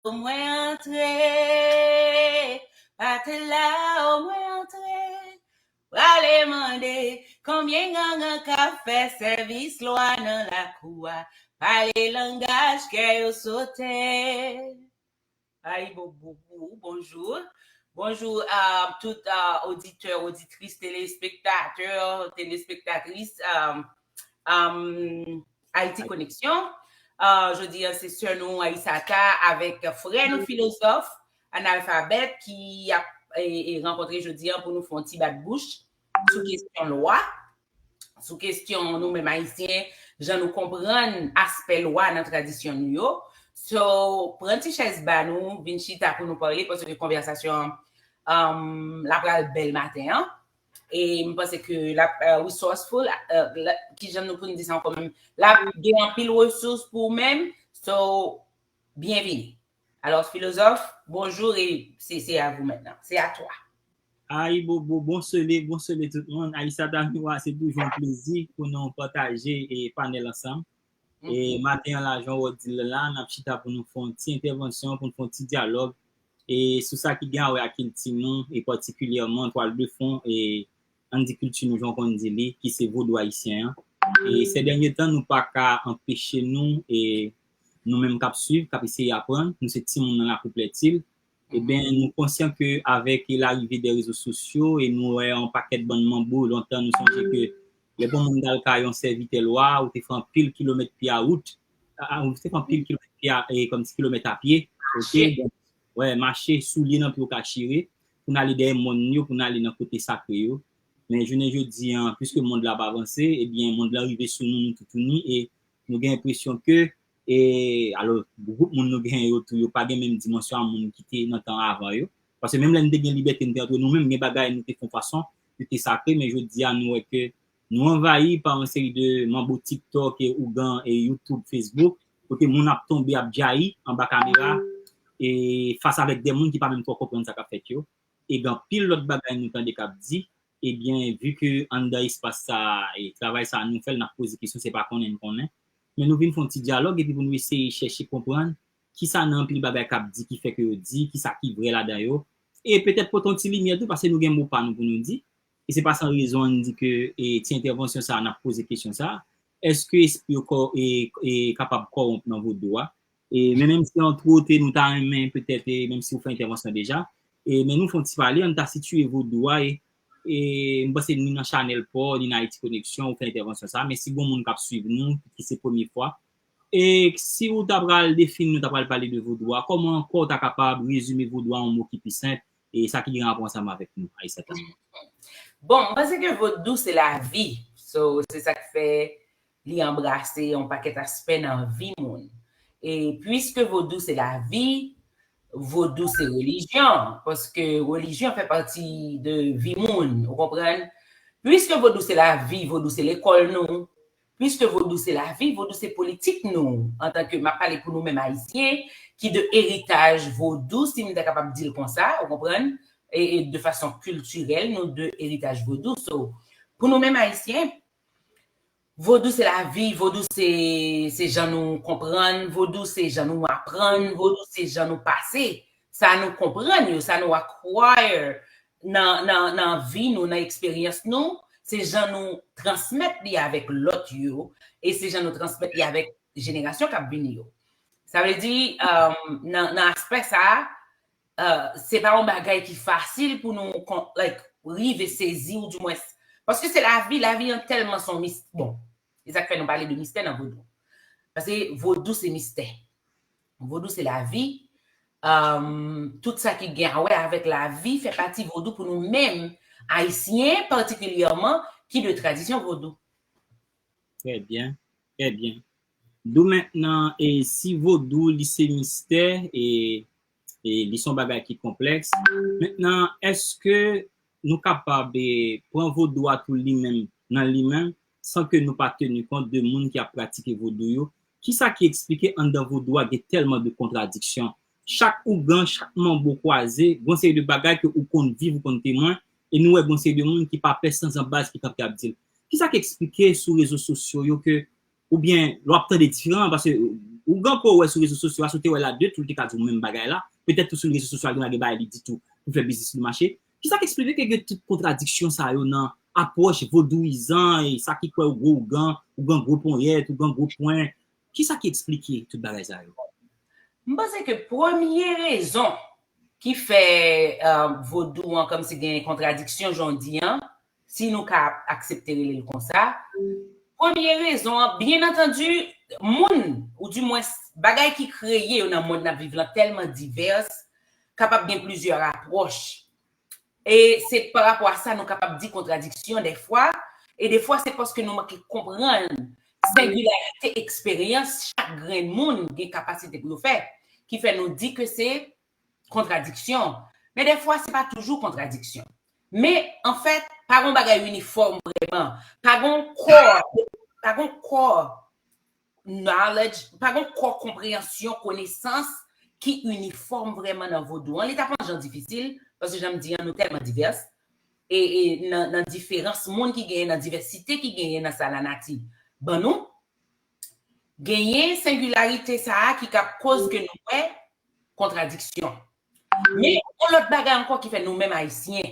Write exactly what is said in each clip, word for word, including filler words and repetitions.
Mwen antre, pa te la, o mwen antre. Prale mande konbyen gangan k ap fè sèvis lwa nan lakou a. Pale langaj kè yo sote. Ay, bo, bo, bo, bonjou. Bonjou a tout uh, oditè, oditris, telespektatè, telespektatris. Um, um, Haïti Connection. Uh, jodi an, se sè nou Aïsata avèk frè nou filozòf, analfabèt ki ap e, e, rankontre jodi an pou nou fè yon ti bat bouch sou kesyon lwa, sou kesyon nou menm Ayisyen, jan nou konprann aspè lwa nan tradisyon nou yo. So, pran ti chèz ba nou, vin chita pou nou pale, paske konvèsasyon an um, la pral bèl maten an. E m panse ke l ap uh, resourceful, uh, ki jan nou pou n di sa ankò menm, l ap gen anpil resous pou ou menm. So, byenvini. Alò, filozòf, bonjou e se, se a vou mentnan. Se a twa. Ay, bo, bo, bon sole, bon sole tout moun. Aïsata Miwa, se toujou yon plezi pou nou pataje e panèl ansanm. E maten an la, jan w di l la, n ap chita pou nou fè yon ti entèvansyon, pou nou fè yon ti dyalòg e sou sa ki gen a wè ak kilti nou, e patikilyèman twal de fon e ann di kilti nou, jan w konn di li, ki se vodou ayisyen an. E sè dènye tan, nou pa ka anpeche nou, e nou menm k ap swiv, k ap eseye aprann, nou se timoun nan lakou Plètil, ebyen, nou konsyan ke avèk larive dè rezo sosyo, e nou wè yon pakèt bann manbo, lontan nou sonje ke lè pou moun t al kay yon sèvitè lwa, ou te fè anpil kilomèt pye a wout, ou te fè anpil kilomèt pye a, e kòmsi kilomèt a pye, oke? Donk, wè, mache, soulye nan pye w ka chire, pou n ale dèyè mòn yo, pou n ale nan kote sakre yo. Men jounen jodi an, piske mond la ap avanse, ebyen, mond la rive sou nou, nou toutouni, e nou gen enpresyon ke, e, alò, gwoup moun nou gen yo tou, yo pa gen menm dimansyon a moun ki te nan tan avan yo. Paske menm lè nou te gen libète, nou te antre nou menm, gen bagay nou te fè yon fason, nou te sakre, men jodi a, nou wè ke nou anvayi pa yon seri de manbo TikTok, e ougan, e YouTube, Facebook, kote moun ap tonbe, ap djayi anba kamera, e fas avèk de moun ki pa menm twò konprann sa k ap fèt yo. E gen anpil lòt bagay nou tande k ap di, ebyen, vi ke anndan espas sa a, e travay sa a nou fè l, n ap poze kesyon, se pa konnen n konnen. Men nou vin fè yon ti dyalòg, epi pou nou eseye chèche konprann kisa nan anpil bagay k ap di ki fè ke yo di, kisa ki vrè ladan yo. E petèt pote yon ti limyè tou, paske nou gen mo pa nou pou nou di. E se pa san rezon ann di ke e, ti entèvansyon sa a, n ap poze kesyon sa a. Èske espri yo kò, e, e, kapab kòwonp nan vodou a? E, men menm si antwot nou ta renmen petèt, e, menm si ou fè entèvansyon deja, e, men nou fè yon ti pale, ann ta sitiye vodou a, e, e, m panse ni nan chanèl pa w, ni nan Haïti Connection, ou fè entèvansyon sa a, men si gon moun k ap swiv nou, ki se premye fwa, e si ou ta pral defini, nou ta pral pale de vodou a, kòman ankò ou ta kapab rezime vodou a yon mo ki pi senp, e sa ki gen rapò ansanm avèk nou, Aïsata Miwa? Bon, m panse ke vodou se lavi. So, se sa k fè li anbrase yon pakèt aspè nan vi moun. E piske vodou se lavi, vodou se relijyon, paske relijyon fè pati de vi moun, ou konprann? Piske vodou se lavi, vodou se lekòl nou, piske vodou se lavi, vodou se politik nou, antanke m ap pale pou nou menm Ayisyen, ki de eritaj vodou, si m ta kapab di l konsa, ou konprann? E, e de fason kiltirèl, nou de eritaj vodou. So, pou nou menm Ayisyen, vodou se lavi, vodou se, se jan nou konprann, vodou se jan nou aprann, vodou se jan nou pase, sa nou konprann yo, sa nou acquire nan, nan, nan vi nou, nan eksperyans nou, se jan nou transmèt li avèk lòt yo, e se jan nou transmèt li avèk jenerasyon k ap vini yo. Sa vle di, um, nan, nan aspè sa a, uh, se pa yon bagay ki fasil pou nou, like, rive sezi ou dimwens. Paske se lavi, lavi an tèlman se yon mis-, bon, e sa k fè nou pale de mistè nan vodou. Paske vodou se mistè. Vodou se lavi. Um, tout sa ki gen a wè avèk lavi fè pati vodou pou nou menm, Ayisyen patikilyèman, ki de tradisyon vodou. Trè byen, trè byen. Dou mentnan, e si vodou li se mistè, e, e li se yon bagay ki konplèks, mentnan, èske nou kapab, e, pran vodou a tou li menm, nan li menm, san ke nou pa teni kont de moun ki ap pratike vodou yo? Kisa ki eksplike anndan vodou a gen tèlman de kontradiksyon? Chak ougan, chak manbo kwaze, gon seri de bagay ke ou konn viv, ou konn temwen, e nou wè gon seri de moun ki pa pè san zanbaz ki kanpe ap di l. Kisa k eksplike sou rezo sosyo yo ke, oubyen lè w ap tande diferan, paske Ougan ke w wè sou rezo sosyo a, si w te wè l a de tou, li te ka di w menm bagay la. Petèt tou sou rezo sosyo a, li gen bagay li di tou pou fè biznis li mache. Kisa k eksplike ke gen tout kontradiksyon sa yo nan apwòch vodouyizan e sa ki kwè ou gwo ougan, ougan gwo ponyèt, ougan gwo pwen? Kisa ki eksplike tout bagay sa yo? M panse ke premye rezon ki fè uh, vodou an kòmsi gen kontradiksyon jan w di an, si nou ka aksepte rele l konsa, premye rezon an, byen antandi, moun, ou dimwens bagay ki kreye yo nan mond n ap viv lan tèlman divès, kapab gen plizyè apwòch. E se pa rapò a sa nou kapab di kontradiksyon defwa, e defwa se paske nou manke konprann sengilarite eksperyans chak grenn moun gen kapasite pou yo fè, ki fè nou di ke se kontradiksyon. Men defwa se pa toujou kontradiksyon. Men anfèt, pa gen bagay inifòm vrèman. Pa gen kò, pa gen kò knowledge, pa gen kò konpreyansyon, konesans ki inifòm vrèman nan vodou an. Li t ap yon jan difisil, paske jan m di an, nou tèlman divès. E, e nan, nan diferans moun ki genyen, nan divèsite ki genyen nan sa lanati ban nou, genyen sengilarite sa a ki kap koz ke nou wè kontradiksyon. Men yon lòt bagay ankò ki fè nou menm Ayisyen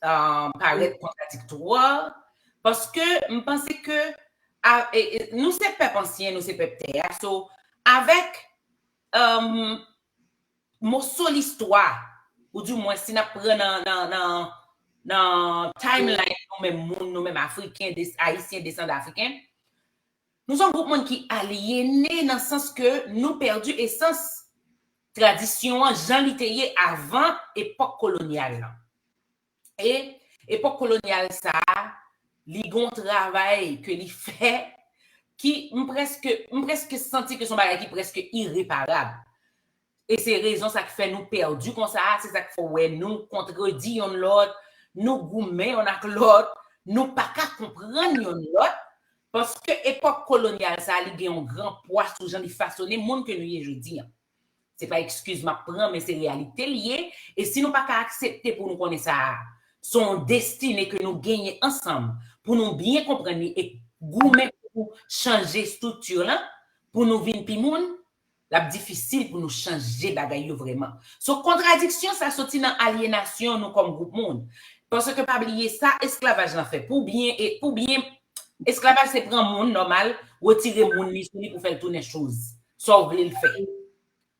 uh, parèt kontradiktwa, paske m panse ke a, e, e, nou se pèp ansyen, nou se pèp tè a, so avèk um, moso listwa, ou dimwens si n ap pran nan, nan, nan, nan timeline nou menm moun, nou menm Afriken, des, Ayisyen, desandan Afriken, nou se yon gwoup moun ki alyene nan sans ke nou pèdi esans tradisyon an jan li te ye avan epòk kolonyal lan. E epòk kolonyal sa a, li gen yon travay ke li fè ki m prèske, m prèske santi ke se yon bagay ki prèske ireparab. E se rezon sa k fè nou pèdi konsa a, se sa k fè w wè nou kontredi yonn lòt, nou goumen yonn ak lòt, nou pa ka konprann yonn lòt, paske epòk kolonyal sa a, li gen yon gran pwa sou jan li fasone moun ke nou ye jodi an. Se pa ekskiz m ap pran, men se reyalite l ye. E si nou pa ka aksepte pou nou konnen sa a, se yon destine ke nou genyen ansanm pou nou byen konprann li e goumen pou chanje estrikti lan, pou nou vin pi moun, l ap difisil pou nou chanje bagay yo vrèman. So, kontradiksyon sa soti nan alyenasyon nou kòm gwoup moun. Paske pa bliye sa esklavaj lan fè. Pou byen, e pou byen, esklavaj se pran moun nòmal, retire moun li sou li pou fè l tounen choz. Sa w vle l fè.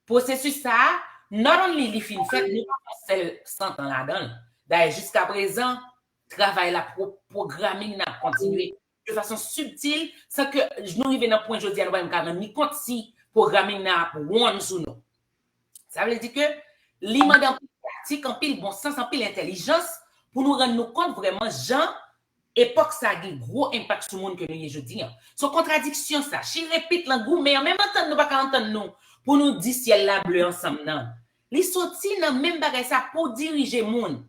Pwosesis sa a, not only li fin fèt, nou pa fè sèl santan ladan l. Dayè, jiskaprezan, travay la, programming nan ap kontinye de fason sibtil, san ke nou rive nan pwen jodi a, nou pa menm ka rann ni kont si programming nan ap won sou nou. Sa vle di ke li mande anpil pratik, anpil bon sans, anpil entèlijans pou nou rann nou kont vrèman jan epòk sa gen gwo enpak sou moun ke nou ye jodi an. Se yon kontradiksyon sa. Chire pit lan, goumen an, menm antann nou pa ka antann nou pou nou di syèl la ble ansanm nan. Li soti nan menm bagay sa pou dirije moun.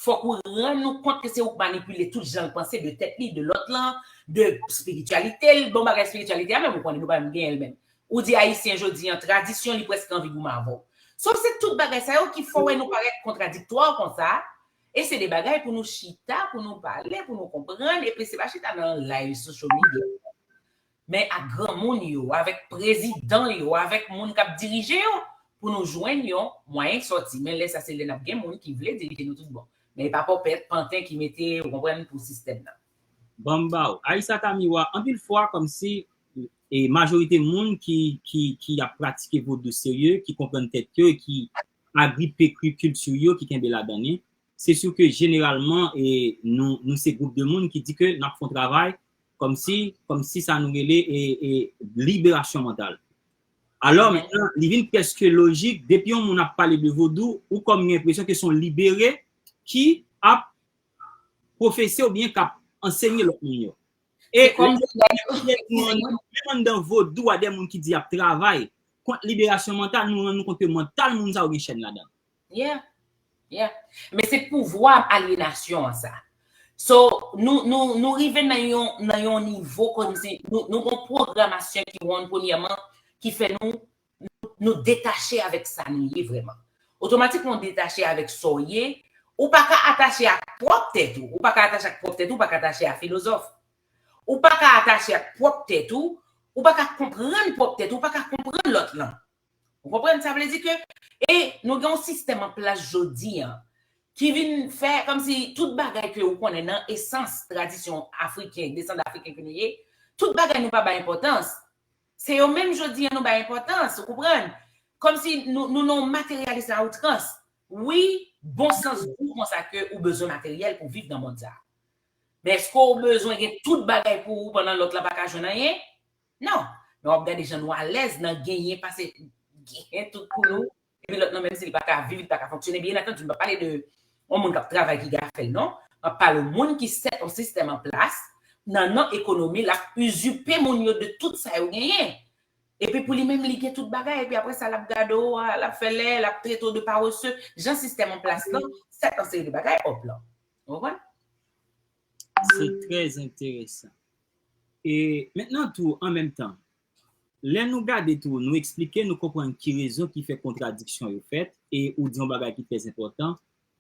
Fòk ou rann ou kont ke se ou k manipile tout jan l panse de tèt li, de lòt lan, de espirityalite l. Bon, bagay espirityalite a menm, ou konnen nou pa menm genyen l menm. Ou di Ayisyen jodi an, tradisyon li prèske anvi goumen avè w. So, se tout bagay sa yo ki fè w wè nou parèt kontradiktwa konsa. E se de bagay pou nou chita, pou nou pale, pou nou konprann, epi se pa chita nan live social media. Men ak granmoun yo, avèk prezidan yo, avèk moun k ap dirije yo, pou nou jwenn yon mwayen sòti. Men lè sa se lè n ap gen moun ki vle dirije nou tout bon. Men e pa pòpèt, panten ki mete, ou konprann, pou sistèm nan. Ban m ba w. Aissa Tamiwa, anpil fwa, kòmsi e majorite moun ki, ki, ki ap pratike vodou serye, ki konprann tèt yo e ki agripe kilti yo, ki kenbe ladan li, se sou ke jeneralman e nou, nou se gwoup de moun ki di ke n ap fè yon travay kòmsi, kòmsi sa nou rele e, e liberasyon mantal. Alò, mentnan, li vin prèske lojik, depi yon moun ap pale de vodou, ou kòm gen enpresyon ke se yon libere ki ap pwofese oubyen k ap ansenye lòt moun yo. E menm anndan vodou a, de moun ki di y ap travay kont liberasyon mantal, nou rann nou kont ke mantal moun sa yo gen chèn ladan l. Yeah. Yeah. Men se pouvwa alyenasyon an sa. So, nou, nou, nou rive nan yon, nan yon nivo kòmsi nou, nou gon pwogramasyon ki won premyèman, ki fè nou, nou, nou detache avèk sa nou ye vrèman. Otomatikman, w detache avèk sa w ye, ou pa ka atache ak pwòp tèt ou, ou pa ka atache ak pwòp tèt ou, ou pa ka atache ak filozòf. Ou pa ka atache ak pwòp tèt ou, Ou pa ka konprann pwòp tèt ou, ou pa ka konprann lòt lan. Ou konprann? Sa vle di ke, e nou gen yon sistèm an plas jodi an ki vin fè kòmsi tout bagay ke ou konnen nan esans tradisyon afriken, desandan afriken ke nou ye, tout bagay nou pa bay enpòtans. Se yo menm jodi an nou bay enpòtans, ou konprann? Kòmsi nou, nou nan yon materyalis a outrans. Wi, bon sans di w konsa ke ou bezwen materyèl pou viv nan mond sa. Men èske ou bezwen gen tout bagay pou ou pandan lòt la pa ka jwenn anyen? Non. Men w ap gade jan nou alèz nan genyen, pase genyen tout pou nou. Epi lòt lan, menm si li pa ka viv, li pa ka fonksyone, byen antandi, m pa pale de yon moun k ap travay ki gen afè l, non. M ap pale moun ki sèt yon sistèm an plas, nan non ekonomi, l ap izipe moun yo de tout sa yo genyen. Epi pou li menm, li gen tout bagay, epi apre sa, l ap gade w, l ap fè lè, l ap trete w de parese. Jan sistèm an plas lan, sèt yon seri de bagay, òp lan. Ou konprann? Se trè enteresan. E mentnan tou, an menm tan, lè nou gade tou, nou eksplike, nou konprann ki rezon ki fè kontradiksyon yo fèt, e ou di yon bagay ki trè enpòtan,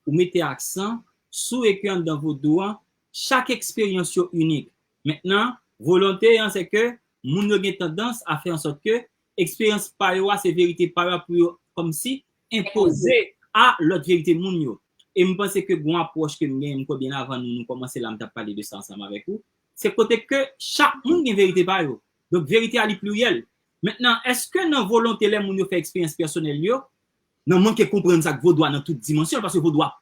ou mete aksan sou e ke anndan vodou an, chak eksperyans yo inik. Mentnan, volonte an, se ke moun yo gen tandans a fè an sòt ke eksperyans pa yo a, se verite pa yo a pou yo kòmsi enpoze a lòt verite moun yo. E m panse ke gon apwòch ke m genyen, m kwè byen avan nou, nou kòmanse la, m t ap pale de sa ansanm avèk ou. Se kote ke chak moun gen verite pa yo. Donk, verite a li pliryèl. Mentnan, èske nan volonte lè moun yo fè eksperyans pèsonèl yo, nan manke konprann sa k vodou a nan tout dimansyon, paske vodou a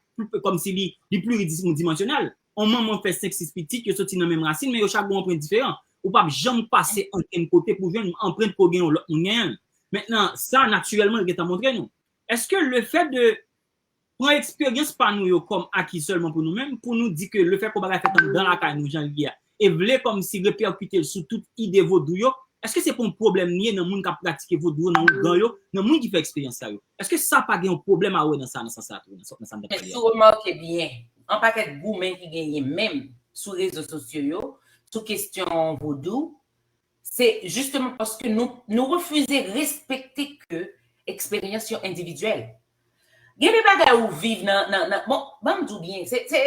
kòmsi li, li pliridimansiyonal. On manman fè senk sis pitit, yo soti nan menm rasin, men yo chak gon anprent diferan. Ou p ap janm pase ankenn kote pou jwenn anprent ke w gen yon lòt moun genyen l. Mentnan, sa natirèlman l gentan montre nou. Èske lefèt de pran eksperyans pa nou yo kòm aki sèlman pou nou menm, pou nou di ke lefèt ke yon bagay fèt anndan lakay nou jan l ye a, e vle kòmsi repèkite l sou tout ide vodou yo, èske se pa yon pwoblèm li ye nan moun k ap pratike vodou yo, nan ougan yo, nan moun ki fè eksperyans sa yo? Èske sa pa gen yon pwoblèm a wè nan sa, nan sans sa tou, nan sa, nan sa m t ap pale a? Si w remake byen, yon pakèt goumen ki genyen menm sou rezo sosyo yo, sou kesyon vodou, se jisteman paske nou, nou refize respekte ke eksperyans yo endividyèl. Gen de bagay ou viv nan, nan, nan bon, ban m di w byen, se, se,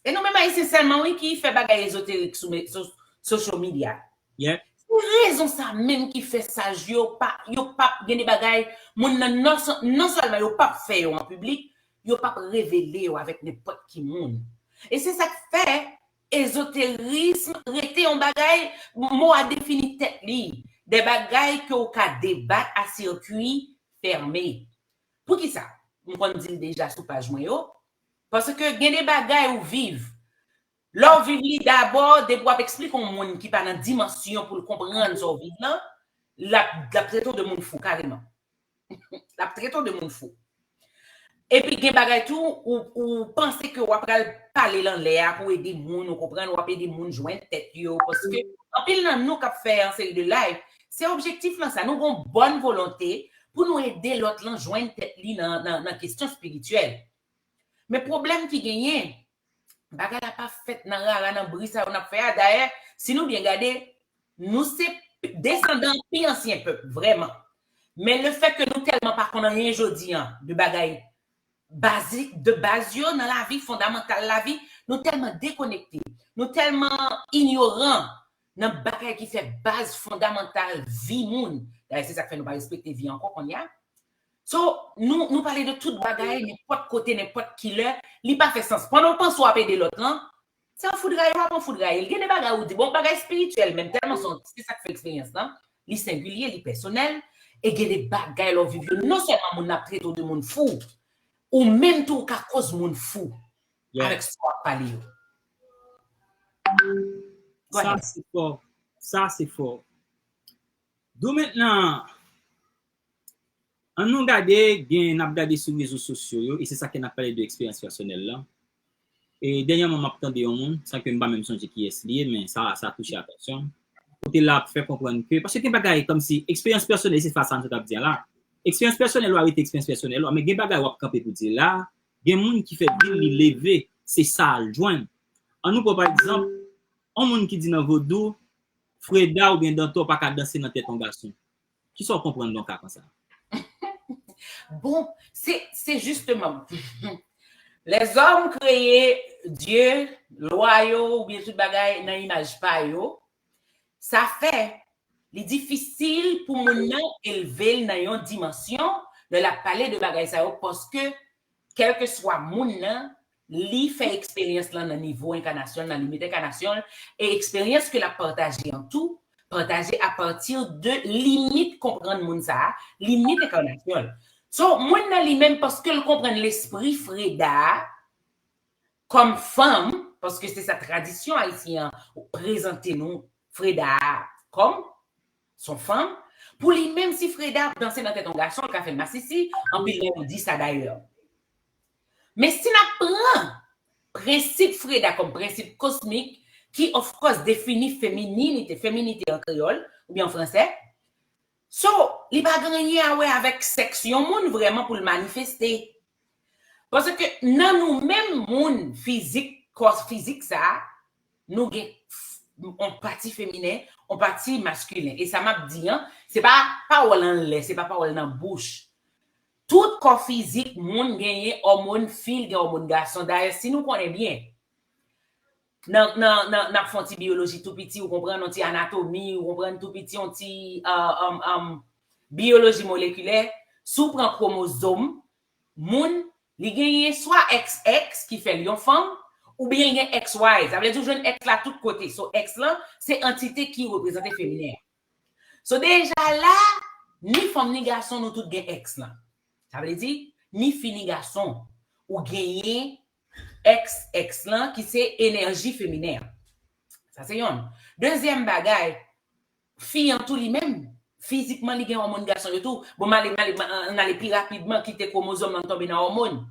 e nou menm Ayisyen sèlman, wi, ki fè bagay ezoterik sou, sou social media. Yeah. Se rezon sa menm ki fè saj yo pa, yo p ap, gen de bagay, moun nan non, non sèlman yo p ap fè yo an piblik, yo p ap revele yo avèk nenpòt ki moun. E se sa k fè ezoterism rete yon bagay, mo a defini tèt li, de bagay ke w ka debat a sirkwi fèmen. Poukisa? M konn di l deja sou paj mwen yo. Paske gen de bagay ou viv. Lè w viv li dabò, depi w ap eksplike yon moun ki pa nan dimansyon pou l konprann sa w viv lan, l ap, l ap trete w de moun fou kareman. L ap trete w de moun fou. Epi gen bagay tou, ou, ou panse ke w ap pral pale l anlè a pou ede moun, ou konprann, w ap ede moun jwenn tèt yo. Paske anpil nan nou k ap fè yon seri de live, se objektif lan sa. Nou gen yon bòn volonte pou nou ede lòt lan jwenn tèt li nan, nan, nan kesyon espirityèl. Men pwoblèm ki genyen, bagay la pa fèt nan rara, nan bri sa yo n ap fè a. Dayè, si nou byen gade, nou se desandan pi ansyen pèp, vrèman. Men lefètke nou tèlman pa konn anyen jodi an de bagay bazik, de baz yo nan lavi, fondamantal lavi, nou tèlman dekonekte, nou tèlman inyoran nan bagay ki fè baz fondamantal vi moun. Dayè, se sa k fè nou pa respekte vi ankò kounye a. So, nou, nou pale de tout bagay, nenpòt kote, nenpòt kilè, li pa fè sans. Pandan w panse w ap ede lòt lan, se anfoudraye w ap anfoudraye l. Gen de bagay ou di, bon, bagay espirityèl menm, tèlman se, se sa k fè eksperyans lan, li sengilye, li pèsonèl, e gen de bagay lè w viv yo, non sèlman moun nan ap trete w de moun fou, ou menm tou ou ka koz moun fou avèk sa w ap pale yo. Sa se fò. Sa se fò. Donk mentnan, ann nou gade, gen, n ap gade sou rezo sosyo yo, e se sa ke n ap pale de eksperyans pèsonèl lan. E dènyèman, m ap tande yon moun, san ke m pa menm sonje kiyès li ye, men sa, sa touche atansyon m. Kote l ap fè konprann ke, paske gen bagay kòmsi eksperyans pèsonèl, se pa sa m sot ap di a la. Eksperyans pèsonèl ou a rete eksperyans pèsonèl ou a, men gen bagay w ap kanpe pou di la, gen moun ki fè di l li leve, se sa l jwenn. Ann nou pran pa egzanp, yon moun ki di nan vodou, Freda oubyen Dantò pa ka danse nan tèt yon gason. Kisa w konprann nan ka konsa? Bon, se, se jisteman, lèzòm kreye dye, lwa yo, oubyen tout bagay nan imaj pa yo. Sa fè, Li difisil pou moun nan elve l nan yon dimansyon lè l ap pale de bagay sa yo, paske kèlkeswa moun nan, li fè eksperyans lan nan nivo enkanasyon l, nan limit enkanasyon l, e eksperyans ke l ap pataje an tou, pataje apati de limit konprann moun sa a, limit enkanasyon l. So, moun nan li menm, paske l konprann lespri Freda a kòm fanm, paske se sa tradisyon ayisyen an prezante nou Freda a kòm, s on fanm, pou li menm, si Freda ap danse nan tèt yon gason, l ka fè l masisi, anpil lè nou di sa dayè. Men si n ap pran prensip Freda kòm prensip kosmik, ki, of course, defini femininite, feminite an kreyòl, oubyen an fransè, so, li pa gen anyen a wè avèk sèks yon moun vrèman pou l manifeste. Paske nan nou menm moun fizik, kò fizik sa a, nou gen f- yon pati feminen, yon pati maskilen. E sa m ap di an, se pa pawòl anlè, se pa pawòl nan bouch. Tout kò fizik moun genyen òmòn fi, l gen òmòn gason. Dayè, si nou konnen byen, nan, nan, nan, n ap fè yon ti biyoloji tou piti, ou konprann, yon ti anatomi, ou konprann, tou piti, yon ti uh, um, um, biyoloji molekilè, si w pran kwomozòm, moun, li genyen swa X X ki fè l yon fanm, oubyen gen X Y. Sa vle di w jwenn X la tout kote. So, X lan, se antite ki reprezante feminen. So, deja la, ni fanm ni gason, nou tout gen X lan. Sa vle di, ni fi ni gason, ou genyen X X lan, ki se enèji feminen an. Sa se yonn. Dezyèm bagay, fi an tou li menm, fizikman li gen òmòn gason yo tou. Bon, m ale, m ale, m ale pi rapidman, kite kwomozòm nan tonbe nan òmòn.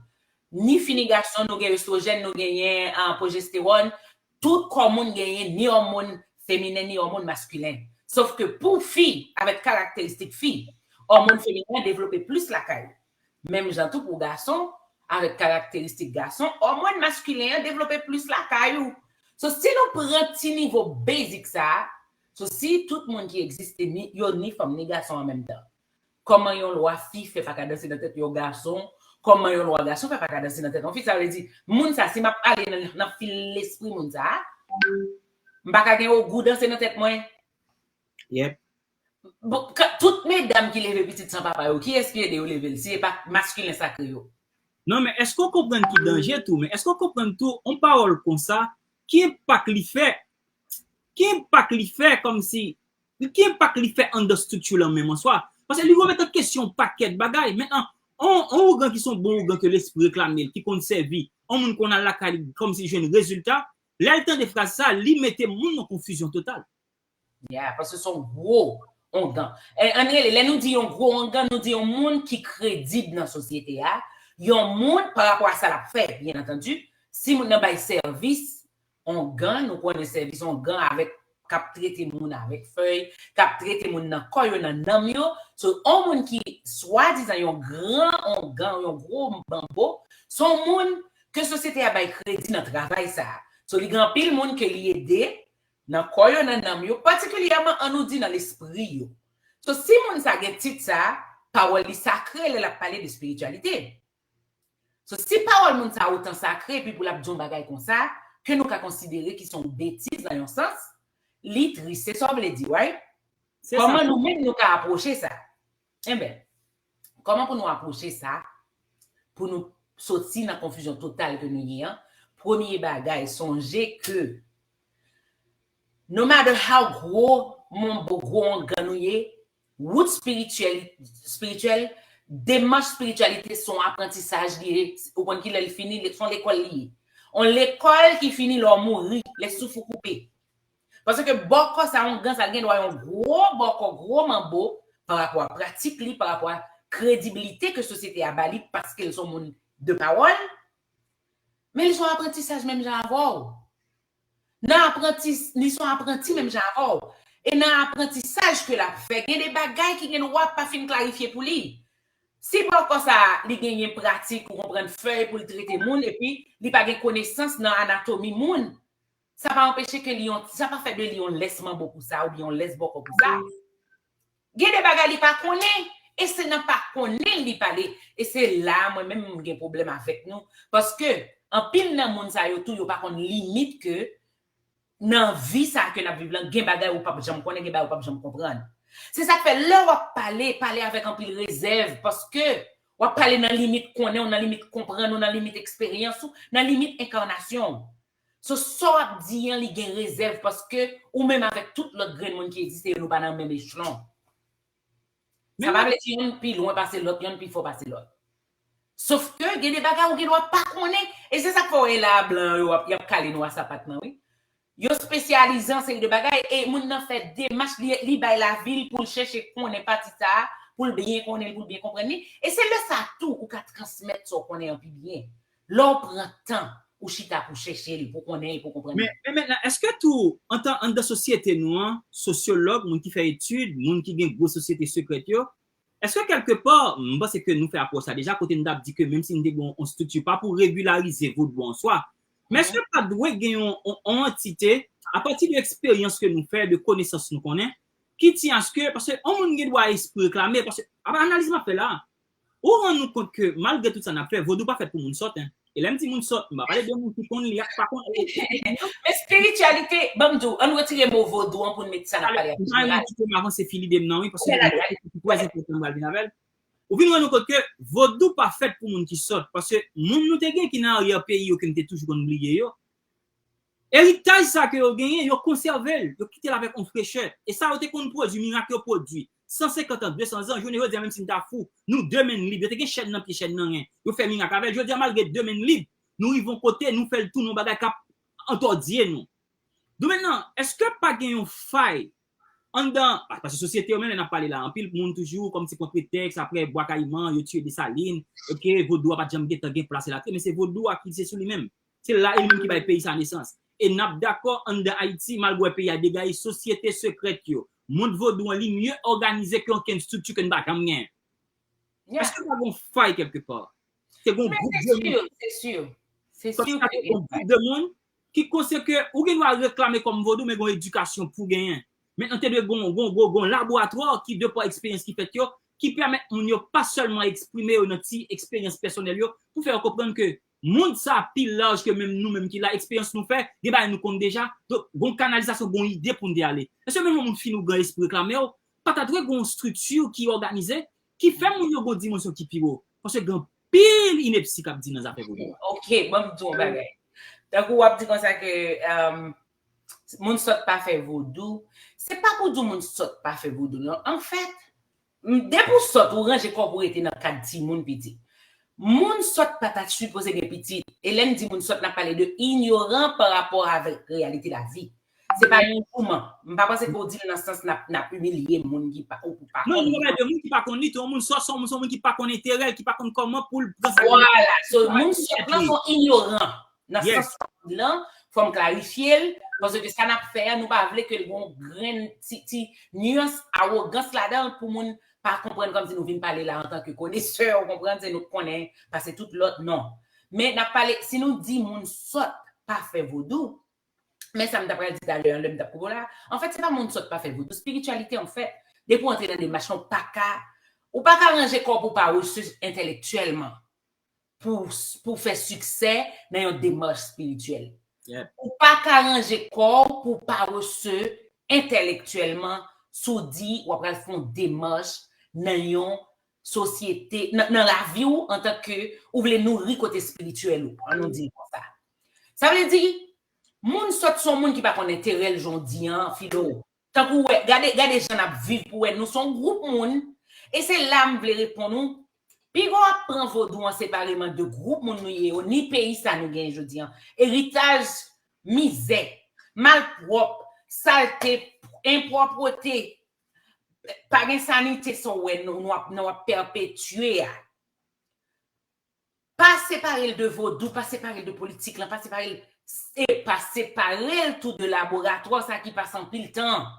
Ni fi ni gason, nou gen estwojèn, nou genyen uh, pwojestewòn. Tout kò moun genyen ni òmòn feminen, ni òmòn maskilen. Sof ke pou fi, avèk karakteristik fi, òmòn feminen an devlope plis lakay. Menm jan tou pou gason, avèk karakteristik gason, òmòn maskilen an devlope plis lakay ou. So, si nou pran ti nivo basic sa a, so, si tout moun ki egziste, ni, yo ni fanm, ni gason an menm tan, kòman yon lwa fi fè pa ka danse nan tèt yon gason? Kòman yon lwa gason fè pa ka danse nan tèt yon fi? Sa vle di, moun sa, si m ap ale nan, nan fil lespri moun sa, m pa ka gen ogou danse nan tèt mwen? Yep. Bon, tout medam ki leve pitit san papa yo, kiyès ki ede yo leve l, si e pa maskilen sakre yo? Non, men èske w konprann ki danje tou? Men èske w konprann tou, yon pawòl konsa, ki enpak li fè? Ki enpak li fè kòmsi, ki enpak li fè anndan estrikti lan menm an swa? Paske li remèt an kesyon yon pakèt bagay. Mentnan, yon, yon ougan ki se yon bon ougan ke lespri reklame l, ki konn sèvi, yon moun konn al lakay li kòmsi jwenn rezilta, lè l tande fraz sa, li mete moun nan konfizyon total. Yeah, paske se yon gwo ongan. Ann rele, lè nou di yon gwo ongan, nou di yon moun ki kredib nan sosyete a, yon moun pa rapò a sa l ap fè, byen antandi, si moun nan bay sèvis ongan, nou konnen sèvis ongan avèk k ap trete moun avèk fèy, k ap trete moun nan kò yo, nan nanm yo, so yon moun ki swadizan yon gran ongan, yon gwo manbo, se yon moun ke sosyete a bay kredi nan travay sa a. So li gen anpil moun ke li ede, nan kò yo, nan nanm yo, patikilyèman, ann nou di nan lespri yo. So, si moun sa gen tit sa, pawòl li sakre lè l ap pale de espirityalite. So, si pawòl moun sa otan sakre, epi pou l ap di yon bagay konsa, ke nou ka konsidere ki se yon betiz nan yon sans, li tris. Se sa w vle di, right? Kòman nou menm nou ka apwoche sa? Enben, kòman pou nou apwoche sa, pou nou soti nan konfizyon total ke nou ye an? Premye bagay, sonje ke no matter how gwo manbo, gwo ongan nou ye, wout espirityèl, espirityèl, demach espirityalite se yon aprantisaj li ye. Ou konn kilè l fini, se yon lekòl li ye. Yon lekòl ki fini lè w mouri, lè souf ou koupe. Paske bòkò sa, ongan sa, l gen dwa yon gwo bòkò, gwo manbo, pa rapò a pratik li, pa rapò a kredibilite ke sosyete a ba li, paske l se yon moun de pawòl. Men li se yon aprantisaj menm jan avè w. Nan apranti, li se yon apranti menm jan avè w. E nan aprantisaj ke l ap fè, gen de bagay ki gen dwa pa fin klarifye pou li. Si bòkò sa, li genyen pratik, ou konprann, fèy pou l trete moun, epi li pa gen konesans nan anatomi moun, sa pa anpeche ke li yon, sa pa fè de li yon lès manbo pou sa, oubyen yon lès bòkò pou sa. Gen de bagay li pa konnen, e se nan pa konnen li pale. E se la mwen menm m gen pwoblèm avèk nou. Paske anpil nan moun sa yo tou, yo pa konn limit ke nan vi sa ke n ap viv lan, gen bagay ou p ap janm konnen, gen bagay ou p ap janm konprann. Se sa k fè lè w ap pale, pale avèk anpil rezèv, paske w ap pale nan limit konnen w, nan limit konprann ou, nan limit eksperyans ou, nan limit enkanasyon w. So, sa w ap di an, li gen rezèv, paske ou menm avèk tout lòt grenn moun ki egziste yo, nou pa nan menm echelon. Sa pa vle di yonn pi lwen pase lòt, yonn pi fò pase lòt. Sof ke gen de bagay ou gen dwa pa konnen. E se sa k fè w wè la a blan yo ap, y ap kale nou a sapat nan, wi. Yo espesyalize an seri de bagay e moun nan fè demach, li, li bay lavi l pou l chèche konnen pati sa a, pou l byen konnen l, pou l byen konprann li. E se lè sa a tou ou ka transmèt sa w konnen an pi byen. Lè w pran tan, ou chita pou chèche l, pou konnen l, pou konprann li. Men, men mentnan, èske tou, antan, anndan sosyete nou an, sosyològ, moun ki fè etid, moun ki gen gwo sosyete sekrèt yo, èske kèlkepa, m panse ke nou fè apwòch sa deja, kote n t ap di ke menm si n te gen yon, yon estrikti, pa pou regilarize vodou an swa, men èske pa dwe gen yon, yon, yon antite, apati de eksperyans ke nou fè, de konesans nou konnen, ki tyen aske, paske yon moun gen dwa espri reklame, paske, apa analiz m ap fè la, ou rann nou kont ke malgre tout sa n ap fè, vodou pa fèt pou moun sòt, en. E lè m di moun sòt, m pa pale de moun ki konn li ak pa konn. Men espirityalite, ban m di w, ann retire mo vodou an pou n met sa n ap pale a pi jeneral. M kite m avanse fil ide m nan, wi, paske se trè enpòtan m pral vin avè l. Ou vin rann nou kont ke vodou pa fèt pou moun ki sòt, paske moun nou te gen ki nan aryè peyi yo ke m te toujou konn bliye yo, eritaj sa ke yo genyen, yo konsève l, yo kite l avèk yon frechè. E sa yo te konn pwodui, mirak yo pwodui san senkant an, de san zan, jounen jodi a, menm si n ta fou, nou de men n lib. Yo te gen chèn nan pye, chèn nan ren. Yo fè mirak avè l. Jodi a, malgre de men n lib, nou rive yon kote, nou fè l tounen yon bagay k ap antòdye nou. Donk mentnan, èske pa gen yon fay anndan, pa-, paske sosyete yo menm, lè n ap pale la, anpil moun toujou, kòmsi kont pretèks, apre Bwa Kayiman, yo tiye Desalin, oke, vodou a pa t janm gentan gen plas elatriye, men se vodou a ki se sou li menm. Se la e li menm ki bay peyi sa nesans. E n ap dakò, anndan Ayiti, malgre peyi a degaye, sosyete sekrèt yo, mond vodou an, li mye òganize ke okenn estrikti ke n pa janm genyen. Èske pa gen yon fay kèlkepa? Se gen yon gwoup de moun. Se si, se si. Se si ke gen yon gwoup de moun ki konsyan ke ou gen dwa reklame kòm vodou, men gen yon edikasyon pou genyen. Mentnan, te dwe gen yon, gen yon, gen yon laboratwa ki, de pa eksperyans ki fèt yo, ki pèmèt moun yo pa sèlman eksprime yo nan ti eksperyans pèsonèl yo, pou fè yo konprann ke mond sa a pi laj ke menm nou menm ki la, eksperyans nou fè, gen bagay nou konn deja, donk, gen yon kanalizasyon, gen yon ide pou n te ale. Èske menm yon moun fin oubyen espri reklame yo, pa ta dwe gen yon estrikti ki òganize, ki fè moun yo gen yon dimansyon ki pi wo? Paske gen anpil inepsi k ap di nan zafè vodou a. Ok, ban m di w yon bagay. Tankou w ap di konsa ke, um, moun sòt pa fè vodou, se pa pou di w moun sòt pa fè vodou, non. Anfèt, m-, depi w sòt, ou ranje kò w pou w rete nan kad timoun piti. Moun sòt pa ta sipoze gen pitit. E lè n di moun sòt, n ap pale de inyoran pa rapò avèk reyalite lavi. Se pa yon jouman. M pa panse ke w di l nan sans n ap, n ap imilye moun ki pa, ou pa konn. Non, nou pale de moun ki pa konn li tou. Yon moun sòt, se yon moun, se yon moun ki pa konn enterè l, ki pa konn kòman pou l pran sa. Vwala. So, moun sòt lan se yon inyoran. Nan sans sa w di lan, fò m klarifye l, paske sa n ap fè a, nou pa vle ke l gen yon grenn ti, ti nyans awogans ladan l pou moun pa konprann kòmsi nou vin pale la antanke konesè, ou konprann, se nou k konnen pase tout lòt, non. Men n ap pale, si nou di moun sòt pa fè vodou, men sa m ta pral di talè an lè m t ap koupe w la, anfèt, se pa moun sòt pa fè vodou. Espirityalite, anfèt, depi w antre nan demach lan, ou pa ka, ou pa ka ranje kò w pou w pa rese entèlektyèlman pou, pou fè siksè nan yon demach espirityèl. Ou pa ka ranje kò w pou w pa rese entèlektyèlman si w di w ap pral fè yon demach nan yon sosyete, nan, nan lavi w antanke ou vle nouri kote espirityèl ou, ann nou di l konsa. Sa vle di, moun sòt se yon moun ki pa konn enterè l, jan w di an, Filo. Tankou w wè, gade, gade jan n ap viv pou wè nou se yon gwoup moun. E se la m vle reponn ou. Piga w ap pran vodou an separeman de gwoup moun nou ye yo, ni peyi sa nou genyen jodi an. Eritaj mizè, malpwòp, salte, enpwòpte, pa gen sanite sa w wè nou, nou ap, nou ap pèpetye a. Pa separe l de vodou, pa separe l de politik lan, pa separe l, e pa separe l tou de laboratwa sa ki pase anpil tan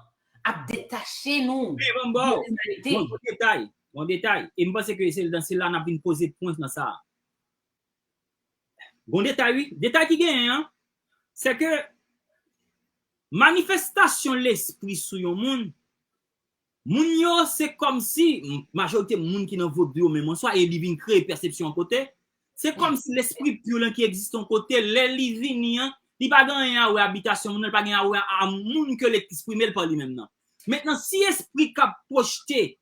ap detache nou de limanite. Bon detay, bon detay. E m panse ke se, se la n ap vin poze pwen nan sa. Bon detay, wi. Detay ki genyen an, se ke manifestasyon lespri sou yon moun, moun yo, se kòmsi, m-, majorite moun ki nan vodou yo menm an swa, e li vin kreye pèsepsyon yon kote, se kòmsi lespri pur lan ki egziste yon kote, lè li vini an, li pa gen anyen a wè abitasyon moun nan, li pa gen a wè a moun ke l eksprime l pa li menm nan. Mentnan, si espri k ap pwojte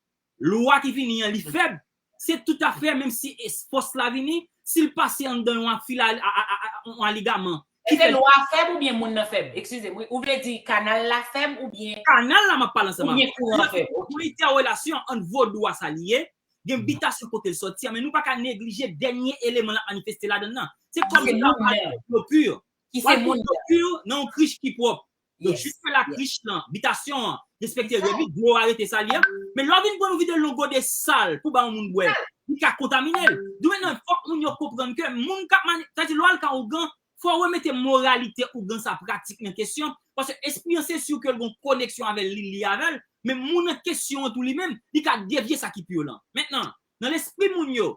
lwa ki vini an, li fèb, se toutafè, menm si es-, fòs la vini, si l pase anndan yon afil a, a, a, a, yon aligaman, ki Èske fè lwa fèb oubyen moun nan fèb? Eskize m, wi. Ou vle di kanal la fèb oubyen Kanal la m ap pale ansanm avè w. Oubyen kouran fèb? Ok. Yon entèrelasyon ant vodou a sa li ye, gen bitasyon kote l sòti a, men nou pa ka neglije dènye eleman l ap manifeste ladan l nan. Se kòm si l ap pale dlo pi. Ki se moun nan. Dlo pi nan yon krich ki pwòp. Donk, jiske la krich lan, bitasyon an, respekte règ li, dlo a rete sa l ye. Men lè w vin pran yon vide longo de sal pou ba yon moun bwè, li ka kontamine l. Donk, mentnan, fòk moun yo konprann ke moun k ap mani-, sa di, lè w al ka ougan, fò w remete moralite ougan sa pratik nan kesyon, paske espri an se si ke l gen koneksyon avè l, li lye avè l, men moun an kesyon an tou li menm, li ka devye sa ki pi yo lan. Mentnan, nan lespri moun yo,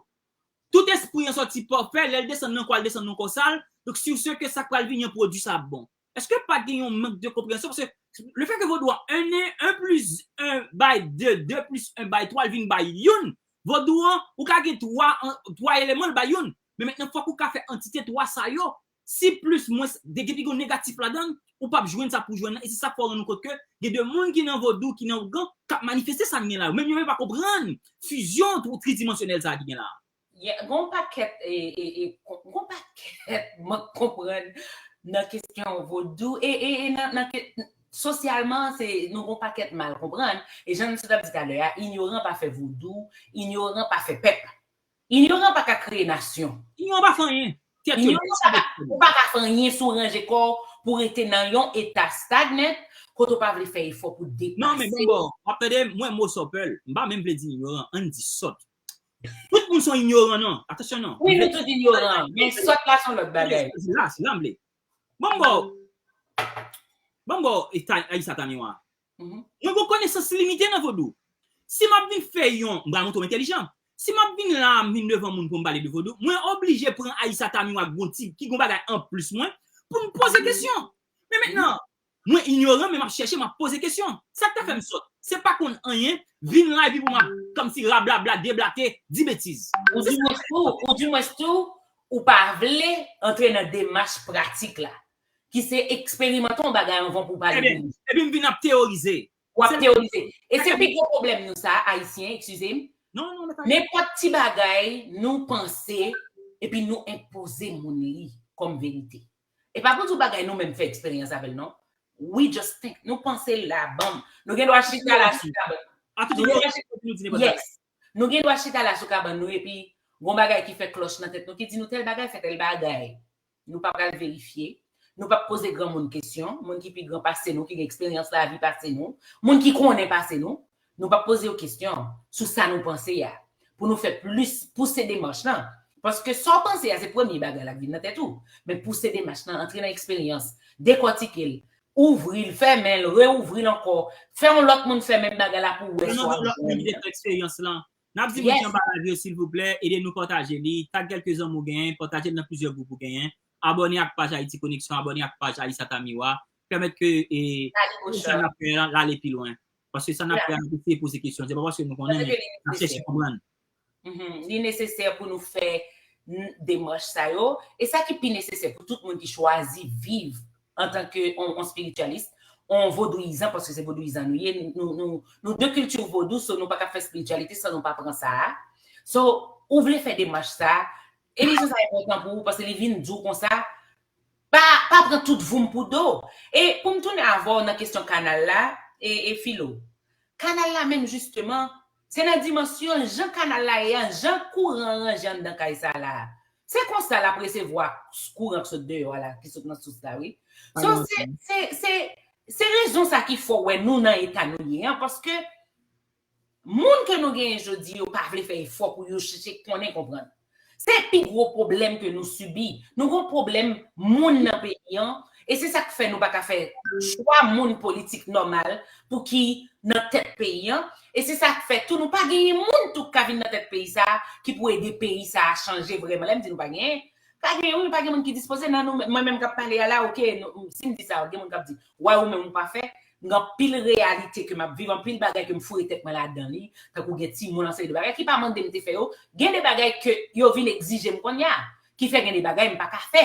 tout espri an sòti pafè, lè l desann nan kò, l desann nan kò sal, donk si w sè ke sa k pral vini an pwodui sa ap bon. Èske pa gen yon mank de konpreyansyon? Paske le fait que vodou a un et un plus un bay deux, deux plus un bay trois, l vin bay youn. Vodou an, ou ka gen twa, twa eleman, l bay youn. Men mentnan, fòk ou ka fè antite twa sa yo. Si plis mwens, de, depi gen negatif ladan l, ou p ap jwenn sa pou jwenn nan. E se sa k fè w rann ou kont ke gen de moun ki nan vodou, ki nan ougan, k ap manifeste sa n gen la yo. Menm yo menm pa konprann fizyon tri-, tridimansyonèl sa a ki gen la a. Yeah, gon pakèt, e, e, e, gon pakèt mank konprann nan kesyon vodou. E, e, e nan, nan ke-, sosyalman, se, nou gon pakèt mal konprann. E jan nou sot ap di talè a, inyoran pa fè vodou, inyoran pa fè pèp. Inyoran pa ka kreye nasyon. Inyoran pa fè anyen. Tèt yo Inyoran pa ka, ou pa ka fè anyen si w ranje kò w pou rete nan yon eta stagnant, kote w pa vle fè efò pou depase. Non, men bon, bon, w ap tande, mwen, mo sòpèl, m pa menm vle di inyoran, ann di sòt. Tout moun se yon inyoran, non. Atansyon, non. Wi, nou tout inyoran, men sòt la se yon lòt bagay. La, se la m vle. Bon, bon. Bon, bon, e ta-, Aïssa Tamiwa. Mhm. Mwen gen konesans limite nan vodou. Si m ap vin fè yon, m pral montre w entèlijan. Si m ap vin la, m vin devan moun pou m pale de vodou, mwen oblije pran Aïssa Tamiwa ak gon ti, ki gon bagay anplis mwen, pou m poze kesyon. Men mentnan, mwen inyoran, men m ap chèche, m ap poze kesyon. Sa k ta fè m sòt? Se pa konn anyen, vin la epi pou m ap kòmsi rablabla, deblate, di betiz. Ou dimwens tou, ou dimwens tou, ou pa vle antre nan demach pratik la, ki se eksperimante yon bagay anvan pou w pale de li. Ebyen, epi m vin ap teyorize. W ap teyorize. E se pi gwo pwoblèm nou sa, Ayisyen, eskize m. Non, non, men pa Nenpòt ti bagay, nou panse, epi nou enpoze moun li kòm verite. E pa pou di w bagay nou menm fè eksperyans avè l, non. We just think. Nou panse la, banm. Nou gen dwa chita la sou kabann. Nou gen dwa chita, yes. Nou gen dwa chita la sou kabann nou, epi gon bagay ki fè klòch nan tèt nou, ki di nou tèl bagay fè tèl bagay. Nou pa pral verifye. Nou p ap poze granmoun kesyon, moun ki pi gran pase nou, ki gen eksperyans lavi pase nou, moun ki konnen pase nou. Nou p ap poze yo kesyon sou sa nou panse a. Pou nou fè plis pouse demach lan. Paske sa w panse a, se premye bagay la k vin nan tèt ou. Men pouse demach lan, antre nan eksperyans, dekòtike l, ouvri l, fèmen l, reouvri l ankò, fè yon lòt moun fè menm bagay la pou w wè si w ap jwenn. Lòt moun vide fè eksperyans lan. N ap di moun ki anba live yo, silvouplè, ede nou pataje li. Tag kèlke zanmi w genyen, pataje l nan plizyè gwoup ou genyen. Abòne ak paj Ayiti Koneksyon, abòne ak paj Aïssa Tamiwa. Pèmèt ke, e, sa n ap fè a, l ale pi lwen. Paske sa n ap fè a, n ap eseye poze kesyon. Se pa paske nou konnen, men n ap chèche konprann. Mhm. Li nesesè pou nou fè n-, demach sa yo. E sa ki pi nesesè pou tout moun ki chwazi viv antanke on, on espiritialis, on vodouyizan, paske se vodouyizan nou ye, nou, nou, nou de kilti vodou, so nou pa ka fè espirityalite san nou pa pran sa a. So, ou vle fè demach sa a, emisyon sa enpòtan pou ou, paske li vin di w konsa, pa, pa pran tout voum pou do. E pou m tounen avè w nan kesyon kanal la, e, e Filo. Kanal la menm jisteman, se nan dimansyon jan kanal la ye a, jan kouran an ranje anndan kay sa la. Se konsa l ap resevwa kouran k sot deyò a la, ki sot nan sous la, wi. So, se, se, se, se rezon sa ki fè w wè nou nan eta nou ye an, paske moun ke nou genyen jodi yo pa vle fè efò pou yo chèche konnen konprann. Se pi gwo pwoblèm ke nou sibi. Nou gon pwoblèm moun nan peyi an, e se sa k fè nou pa ka fè chwa moun politik nòmal pou ki nan tèt peyi an. E se sa k fè tou nou pa genyen moun tou k ka vin nan tèt peyi sa a, ki pou ede peyi sa a chanje vrèman. Lè m di nou pa genyen, pa genyen, wi, pa gen moun ki dispoze nan nou, mwen menm k ap pale a la, oke, nou, si m di sa, gen moun k ap di, why ou menm ou pa fè? Gen anpil reyalite ke m ap viv, anpil bagay ke m foure tèt mwen ladan li, tankou gen timoun, anseri de bagay ki pa mande m te fè yo, gen de bagay ke yo vin egzije m kounye a, ki fè gen de bagay m pa ka fè.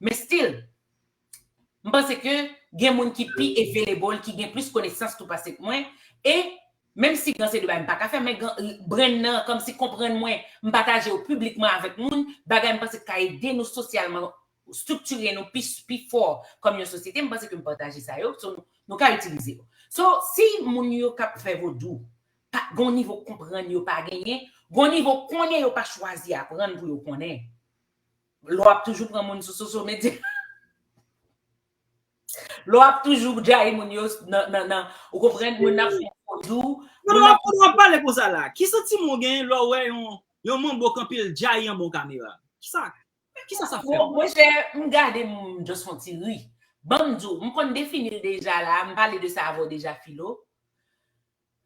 Men still, M panse ke gen moun ki pi available, ki gen plis konesans tou pase k mwen. E menm si gen se de bagay m pa ka fè, men gen, brenn nan, kòmsi konprann mwen, m pataje yo piblikman avèk moun, bagay m panse k ka ede nou sosyalman, estriktire nou pi, pi fò kòm yon sosyete, m panse ke m pataje sa yo, so, nou, nou ka itilize yo. So, si moun yo k ap fè vodou, pa, gon nivo konprann yo pa genyen, gon nivo konnen yo pa chwazi aprann pou yo konnen. Lè w ap toujou pran moun sou social media. Lè w ap toujou djayi moun yo nan, nan, nan, ou konprann, moun nan fè vodou, Non, moun non, nan w ap pale konsa la. Ki santiman w genyen lè w wè yon, yon manbo kanpe l djayi anba yon kamera? Kisa, kisa sa fè Bon, w? Monchè, m gade m just fè yon ti ri. Ban m di w, m konn defini l deja la, m pale de sa avè w deja, Filo.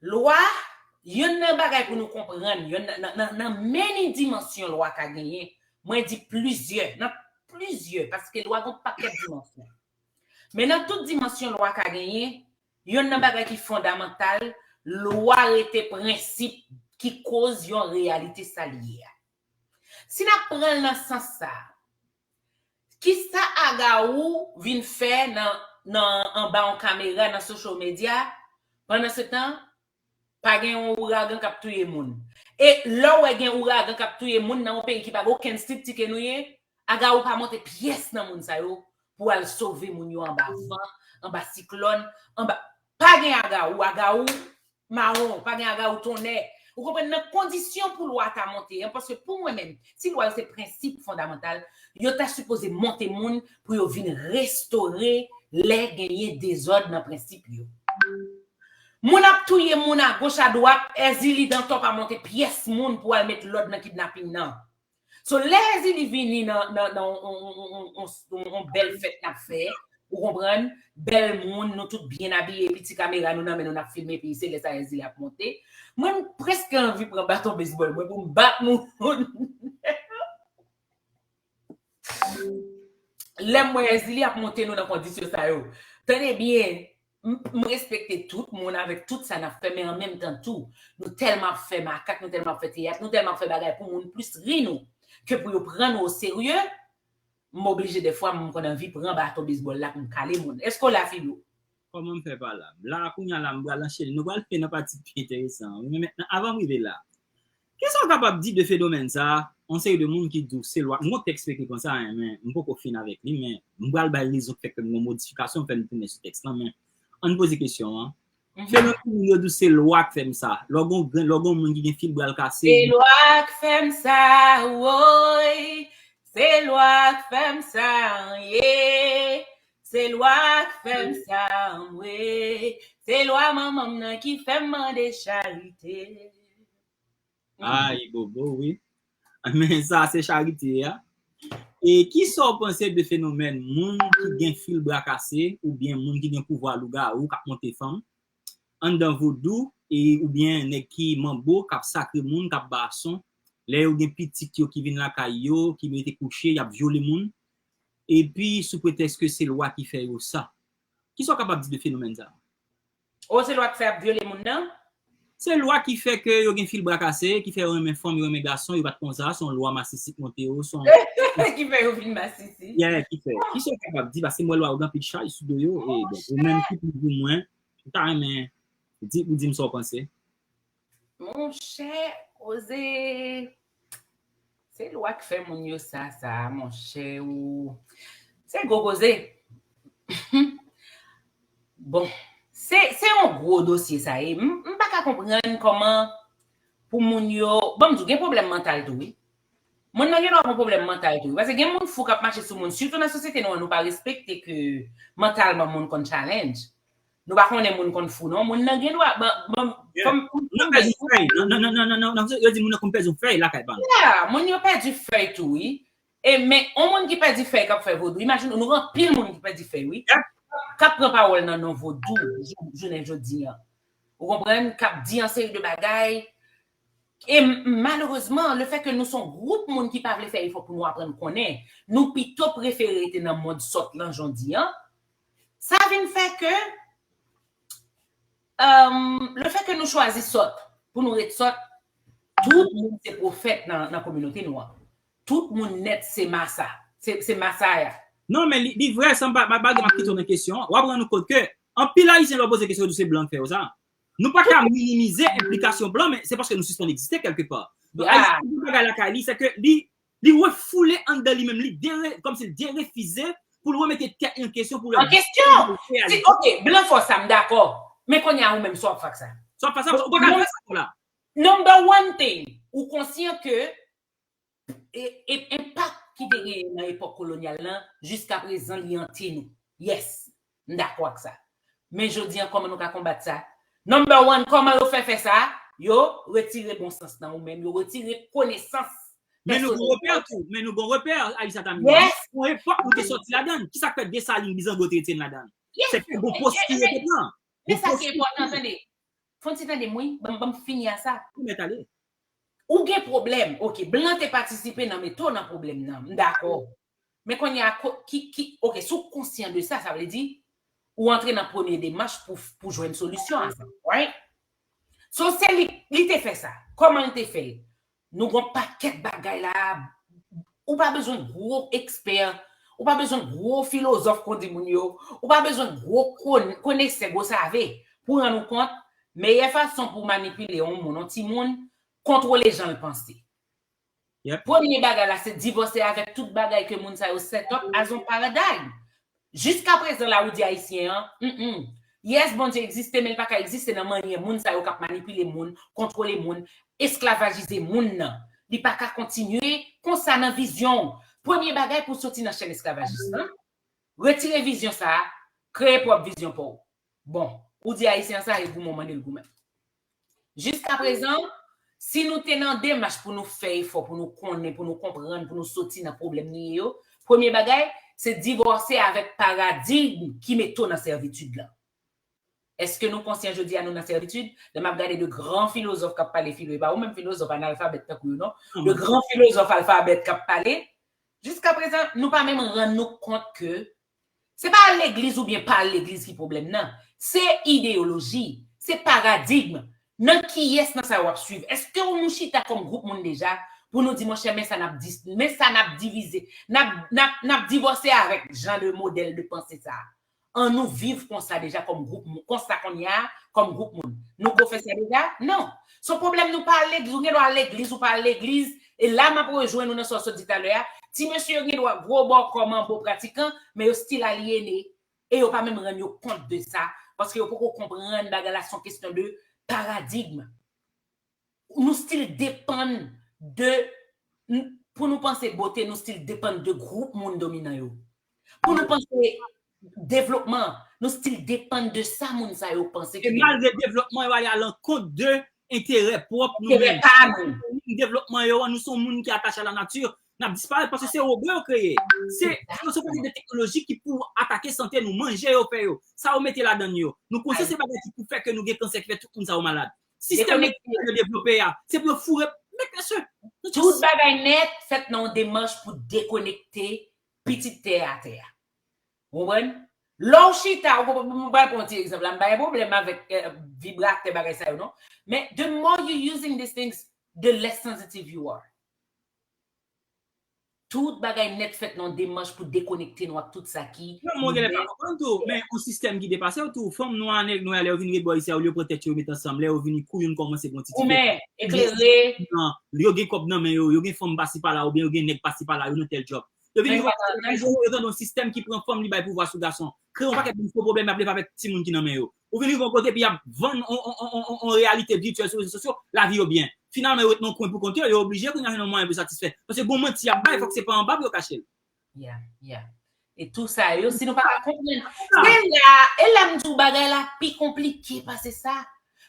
Lwa, yonn nan bagay pou nou konprann, yonn nan, nan, nan, nan many dimansyon lwa ka genyen, mwen di plizyè, nan plizyè, paske lwa gon pakèt dimansyon. Men nan tout dimansyon lwa ka genyen, yonn nan bagay ki fondamantal, lwa rete prensip ki koz yon reyalite sa li ye a. Si n ap pran l nan sans sa, kisa Agawou vin fè nan, nan anba yon kamera, nan social media, pandan se tan, pa gen yon ouragan k ap touye moun. E lè w wè gen ouragan k ap touye moun nan yon peyi ki pa gen okenn estrikti ke nou ye, Agawou pa monte pyès nan moun sa yo pou al sove moun yo anba van, anba siklòn, anba, pa gen Agawou, Agawou mawon, pa gen Agawou tonnè. Ou konprann, nan kondisyon pou lwa ta monte an, paske pou mwen menm, si lwa yo se prensip fondamantal, yo ta sipoze monte moun pou yo vin restore lè genyen dezòd nan prensip yo. Moun ap touye moun agoch adwat, Èzili Dantò pa monte pyès moun pou al met lòd nan kidnaping nan. So, lè Èzili vini nan, nan, nan on, on, on bèl fèt n ap fè, ou konprann, bèl moun, nou tout byen abiye, epi ti kamera nou nan men nou n ap filme, epi se lè sa Èzili ap monte. Mwen, m prèske anvi pran baton bezbòl mwen pou m bat moun. Lè m wè Èzili ap monte nou nan kondisyon sa yo. Tande byen, m, m respekte tout moun avèk tout sa n ap fè, men an menm tan tou, nou tèlman ap fè makak, nou tèlman ap fè teyat, nou tèlman ap fè bagay pou moun plis ri nou ke pou yo pran nou oserye. M oblije dèfwa, m konn anvi pran baton bezbòl la pou m kale moun. Èske w la, Filo? Kòman m fè pa la? La, kounye a la, m pral anchene. Nou pral fè nan pati pi enteresan an. Men mentnan, avan m rive la, kisa w kapab di de fenomèn sa a? Yon seri de moun ki di w se lwa. M gon tèks m ekri konsa, en, men m poko fin avèk li, men m pral bay rezon k fè ke m gon modifikasyon, m fè m tounen sou tèks lan, men ann poze kesyon an. Fenomèn moun yo di w se lwa k fè m sa. Lè w gon grenn, lè w gon moun ki gen fil bra l kase. Se lwa k fè m sa, woy. Se lwa k fè m sa, ye. Se lwa k fè m sa, mwe. Se lwa manman m nan ki fè m mande charite. Ay, bobo, wi. Men sa, se charite a. E kisa w panse de fenomèn moun ki gen fil bra kase oubyen moun ki gen pouvwa lougawou k ap monte fanm anndan vodou, e, oubyen nèg ki manbo, k ap sakre moun, k ap ba son, lè yo gen pitit yo ki vin lakay yo, ki rete kouche, y ap vyole moun, epi sou pretèks ke se lwa ki fè yo sa. Kisa w kapab di de fenomèn sa a? O, se lwa k fè y ap vyole moun nan? Se lwa ki fè ke yo gen fil bra kase, ki fè yo renmen fanm, yo renmen gason, yo pa t konsa, se yon lwa masisi k monte yo, se yon Ki fè yo vin masisi. Yeah, ki fè. Kisa w kapab di? Paske m wè lwa yo gen anpil chay sou do yo, e bon, ou menm ki plizoumwen, ou ta renmen di, ou di m sa w panse. Monchè, koze. Se lwa k fè moun yo sa, sa, monchè, ou. Se gwo koze. Bon, se, se yon gwo dosye sa ye. M, m pa ka konprann kòman pou moun yo, bon, m di w, gen pwoblèm mantal tou, wi. Moun nan gen dwa gon pwoblèm mantal tou, wi. Paske gen moun fou k ap mache sou moun, sitou nan sosyete nou an, nou pa respekte ke mantalman moun konn challenge. Nou pa konnen moun konn fou, non. Moun nan gen dwa, ban, ban, Yeah. Moun nan pèdi fèy. Non, non, non, yo di moun nan konn pèdi yon fèy lakay pa nou. Yeah, moun yo pèdi fèy tou, wi. E men, yon moun ki pèdi fèy k ap fè vodou, imajine w, nou gen anpil moun ki pèdi fèy, wi. Yeah. K ap pran pawòl nan non vodou, jou-, jounen jodi an. Ou konprann? K ap di yon seri de bagay. E m-, malerezman, le fè ke nou se yon gwoup moun ki pa vle fè efò pou nou aprann konnen, nou pito prefere rete nan mond sòt lan jan w di an, sa vin fè ke, euh, le fè ke nou chwazi sòt, pou nou ret sòt, tout moun se pwofèt nan, nan kominote nou an. Tout moun nèt se masa, se, se masaya. Non, men li, li vrè, san m pa, pa, pa gen m ap kite w nan kesyon an. W ap rann ou kont ke anpil Ayisyen lè w poze kesyon, yo di se blan k fè yo sa. Nou pa ka minimize enplikasyon blan, men se paske nou sispann egziste kèlke pa. Donk, Ayisyen gen bagay lakay li, se ke li, li refoule anndan li menm, li dere, kòmsi l derefize pou l remete tèt li an kesyon, pou l... An kesyon! Si, ok, blan fè w sa, m dakò. Men kounye a ou menm, sa w ap fè ak sa? Sa w ap fè ak sa? Ou pa ka fè sa la. Number one thing, ou konsyan ke e, e, enpak ki te genyen nan epòk kolonyal lan, jiskaprezan li ante nou. Yes, m dakò ak sa. Men jodi an, kòman nou ka konbat sa? Number one, kòman yo fè fè sa? Yo retire bon sans nan ou menm, yo retire konesans pèsonèl. Men nou gon repè tou, men nou gon repè, Alyssa Tammy. Yes. Gon epòk nou te sòti ladan l. Kisa k fè Desalin, Bizango te retire n ladan l? Yes. Se te gon pòz ki rete pran. Men sa ki enpòtan, tande. Fon ti tande m wi, ban m fini a sa. Ou mèt ale. Ou gen pwoblèm. Ok, blan te patisipe nan mete w nan pwoblèm nan. M dakò. Men kounye a, ki, ki, ok, si w konsyan de sa, sa vle di ou antre nan premye demach pou, pou jwenn solisyon a sa. Right? So, se li, li te fè sa. Kòman l te fè l? Nou gon pakèt bagay la. Ou pa bezwen gwo ekspè. Ou pa bezwen gwo filozòf kon di moun yo. Ou pa bezwen gwo konesè, gwo save pou rann ou kont meyè fason pou manipile yon moun, yon timoun, kontwole jan l panse. Premye bagay la, se divòse avèk tout bagay ke moun sa yo set up as yon paradigm. Jiskaprezan la ou di Ayisyen an, mm, mm. Yes, Bondye egziste, men l pa ka egziste nan mannyè moun sa yo k ap manipile moun, kontwole moun, esklavajize moun nan. Li pa ka kontinye konsa nan vizyon w. Premye bagay pou w soti nan chèn esklavajis lan, retire vizyon sa a, kreye pwòp vizyon pa w. Bon, ou di Ayisyen an sa, e goumen w mande l goumen. Jiskaprezan, si nou te nan demach pou nou fè efò, pou nou konnen, pou nou konprann, pou nou soti nan pwoblèm nou ye yo, premye bagay, se divòse avèk paradigm ki mete w nan sèvitid lan. Èske nou konsyan jodi a nou nan sèvitid? Lè m ap gade de gran filozòf k ap pale filo, e pa ou menm filozòf analfabèt tankou yo non. De gran filozòf alfabèt k ap pale, jiskaprezan, nou pa menm rann nou kont ke se pa al legliz oubyen pa al legliz ki pwoblèm nan. Se ideyoloji, se paradigm. Nan kiyès nan sa w ap swiv? Èske nou chita kòm gwoup moun deja pou nou di, monchè, men sa n ap dis, men sa n ap divize, n ap, n ap, n ap divòse avèk jan de modèl de panse sa a? An nou viv konsa deja kòm gwoup moun, konsa kounye a, kòm gwoup moun. Nou ko fè sa deja? Non. Se yon pwoblèm nou pa al legliz, ou gen dwa al legliz, ou pa al legliz, e la m ap rejwenn ou nan sa w sot di talè a, ti mesye yo gen dwa gwo bòkò manbo pratikan, men yo still alyene, e yo pa menm rann yo kont de sa, paske yo poko konprann bagay la se yon kesyon de paradigm. Nou still depann de, pou nou panse bote, nou still depann de gwoup moun dominan yo. Pou nou panse devlopman, nou still depann de sa moun sa yo panse ki... E malgre devlopman yo ale alankont de enterè pwòp nou menm. Enterè pa nou. Devlopman yo, nou se yon moun ki atache a lanati, n ap disparèt paske se wobo yo kreye. Se, se yon seri de teknoloji ki pou atake sante nou, manje yo fè yo, sa yo mete ladan yo. Nou konsyan se bagay ki pou fè ke nou gen kansè, ki fè tout moun sa yo malad. Sistèm yo devlope a, se pou yo foure, men mesye, nou just... Tout bagay nèt fèt nan yon demach pou dekonekte pitit tè a tè a. Ou konprann? Lè w chita, ou konprann, m pral pran yon ti egzanp la, m pa gen pwoblèm avèk vibratè, bagay sa yo non. Men the more you using these things, the less sensitive you are. Tout bagay nèt fèt nan yon demach pou dekonekte nou ak tout sa ki... Non, mwen genlè pa konprann tou, men yon sistèm ki depase w tou. Fanm nwa, nèg nwa, lè yo vin ret bò isi a, olye yo pran tèt yo, yo met ansanm, lè yo vini, kou youn kòmanse pran ti ti... Goumen, eklere. Yo gen kòb nan men yo, yo gen fanm pasi pala, oubyen yo gen nèg pasi pala, yo nan tèl djòb. Yo vini, yo tande yon sistèm ki pran fanm, li bay pouvwa sou gason. Kreye yon pakèt moun fo pwoblèm, y ap leve avèk timoun ki nan men yo. Ou vin rive yon kote, epi y ap vann yon, yon, yon, yon, yon reyalite vityèl sou rezo sosyo, lavi yo byen. Finalman, yo ret nan yon kwen pou kont yo, yo oblije kounye a jwenn yon mwayen pou satisfè. Paske gon manti y ap bay, fòk se pa anba pou yo kache l. Yeah, yeah. E tou sa yo, si nou pa ka konprann, se la, e la m di w bagay la pi konplike pase sa.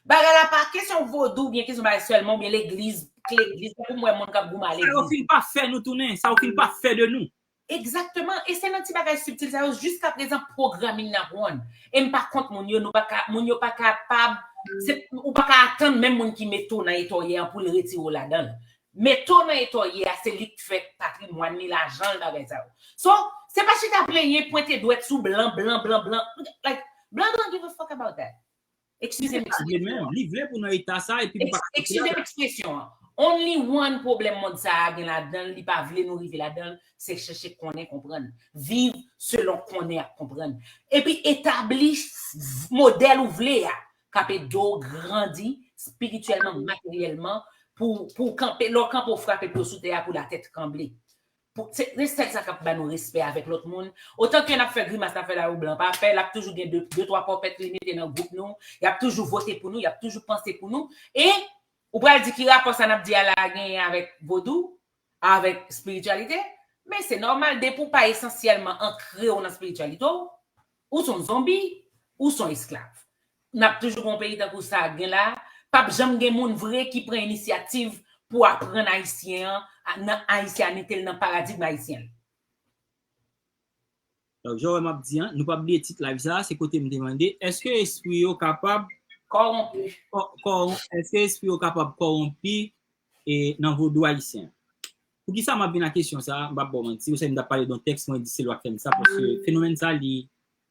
Bagay la pa kesyon vodou oubyen kesyon bagay sèlman, oubyen legliz, legliz, tankou m wè moun k ap goumen a legliz. Sa yo fin pa fè nou tounen, sa yo fin pa fè de nou. Egzakteman. E se nan ti bagay sibtil sa yo jiskaprezan pwogram in n ap rann. E m pa kont moun yo, nou pa ka, moun yo pa kapab, se, ou pa ka atann menm moun ki mete w nan eta w ye an pou l retire w ladan l. Mete w nan eta w ye a, se li k fè patrimwàn li, lajan l, bagay sa yo. So, se pa chita plenyen, pwente dwèt sou blan, blan, blan, blan. Like, blan don't give a fuck about that. Eskize m, eskize m. Li vle pou nan eta sa, epi nou pa ka... Eskize m ekspresyon an. Only one pwoblèm mond sa a gen ladan l, li pa vle nou rive ladan l, se chèche konnen, konprann. Viv selon konnen ak konprann. Epi etabli modèl ou vle a, k ap ede w grandi espirityèlman, materyèlman, pou, pou w kanpe, lè w kanpe, w frape pye w sou tè a pou latè tranble. Pou, se, se sèl sa k ap ba nou respè avèk lòt moun. Otan ke n ap fè grimas, n ap fè la yo blan pa fè, l ap toujou gen de, de twa pòpèt li mete nan gwoup nou, y ap toujou vote pou nou, y ap toujou panse pou nou. E ou pral di ki rapò sa n ap di a la genyen avèk vodou, avèk espirityalite? Men se nòmal, depi w pa esansyèlman ankre w nan espirityalite w, ou se yon zonbi, ou se yon esklav. N ap toujou gen yon peyi tankou sa a gen la, p ap janm gen moun vre ki pran inisyativ pou aprann ayisyen an, a, nan ayisyanite l, nan paradigm ayisyen l. Donk, jan w wè m ap di an, nou p ap bliye tit live sa a, se kote m te mande, èske espri yo kapab Kòwonpi. kò-, kòwon-, èske espri yo kapab kòwonpi e nan vodou ayisyen? Poukisa m ap vin a kesyon sa a? M p ap ba w manti, ou sèvi m t ap pale de yon tèks, mwen di se lwa k fè m sa, paske fenomèn sa a, li,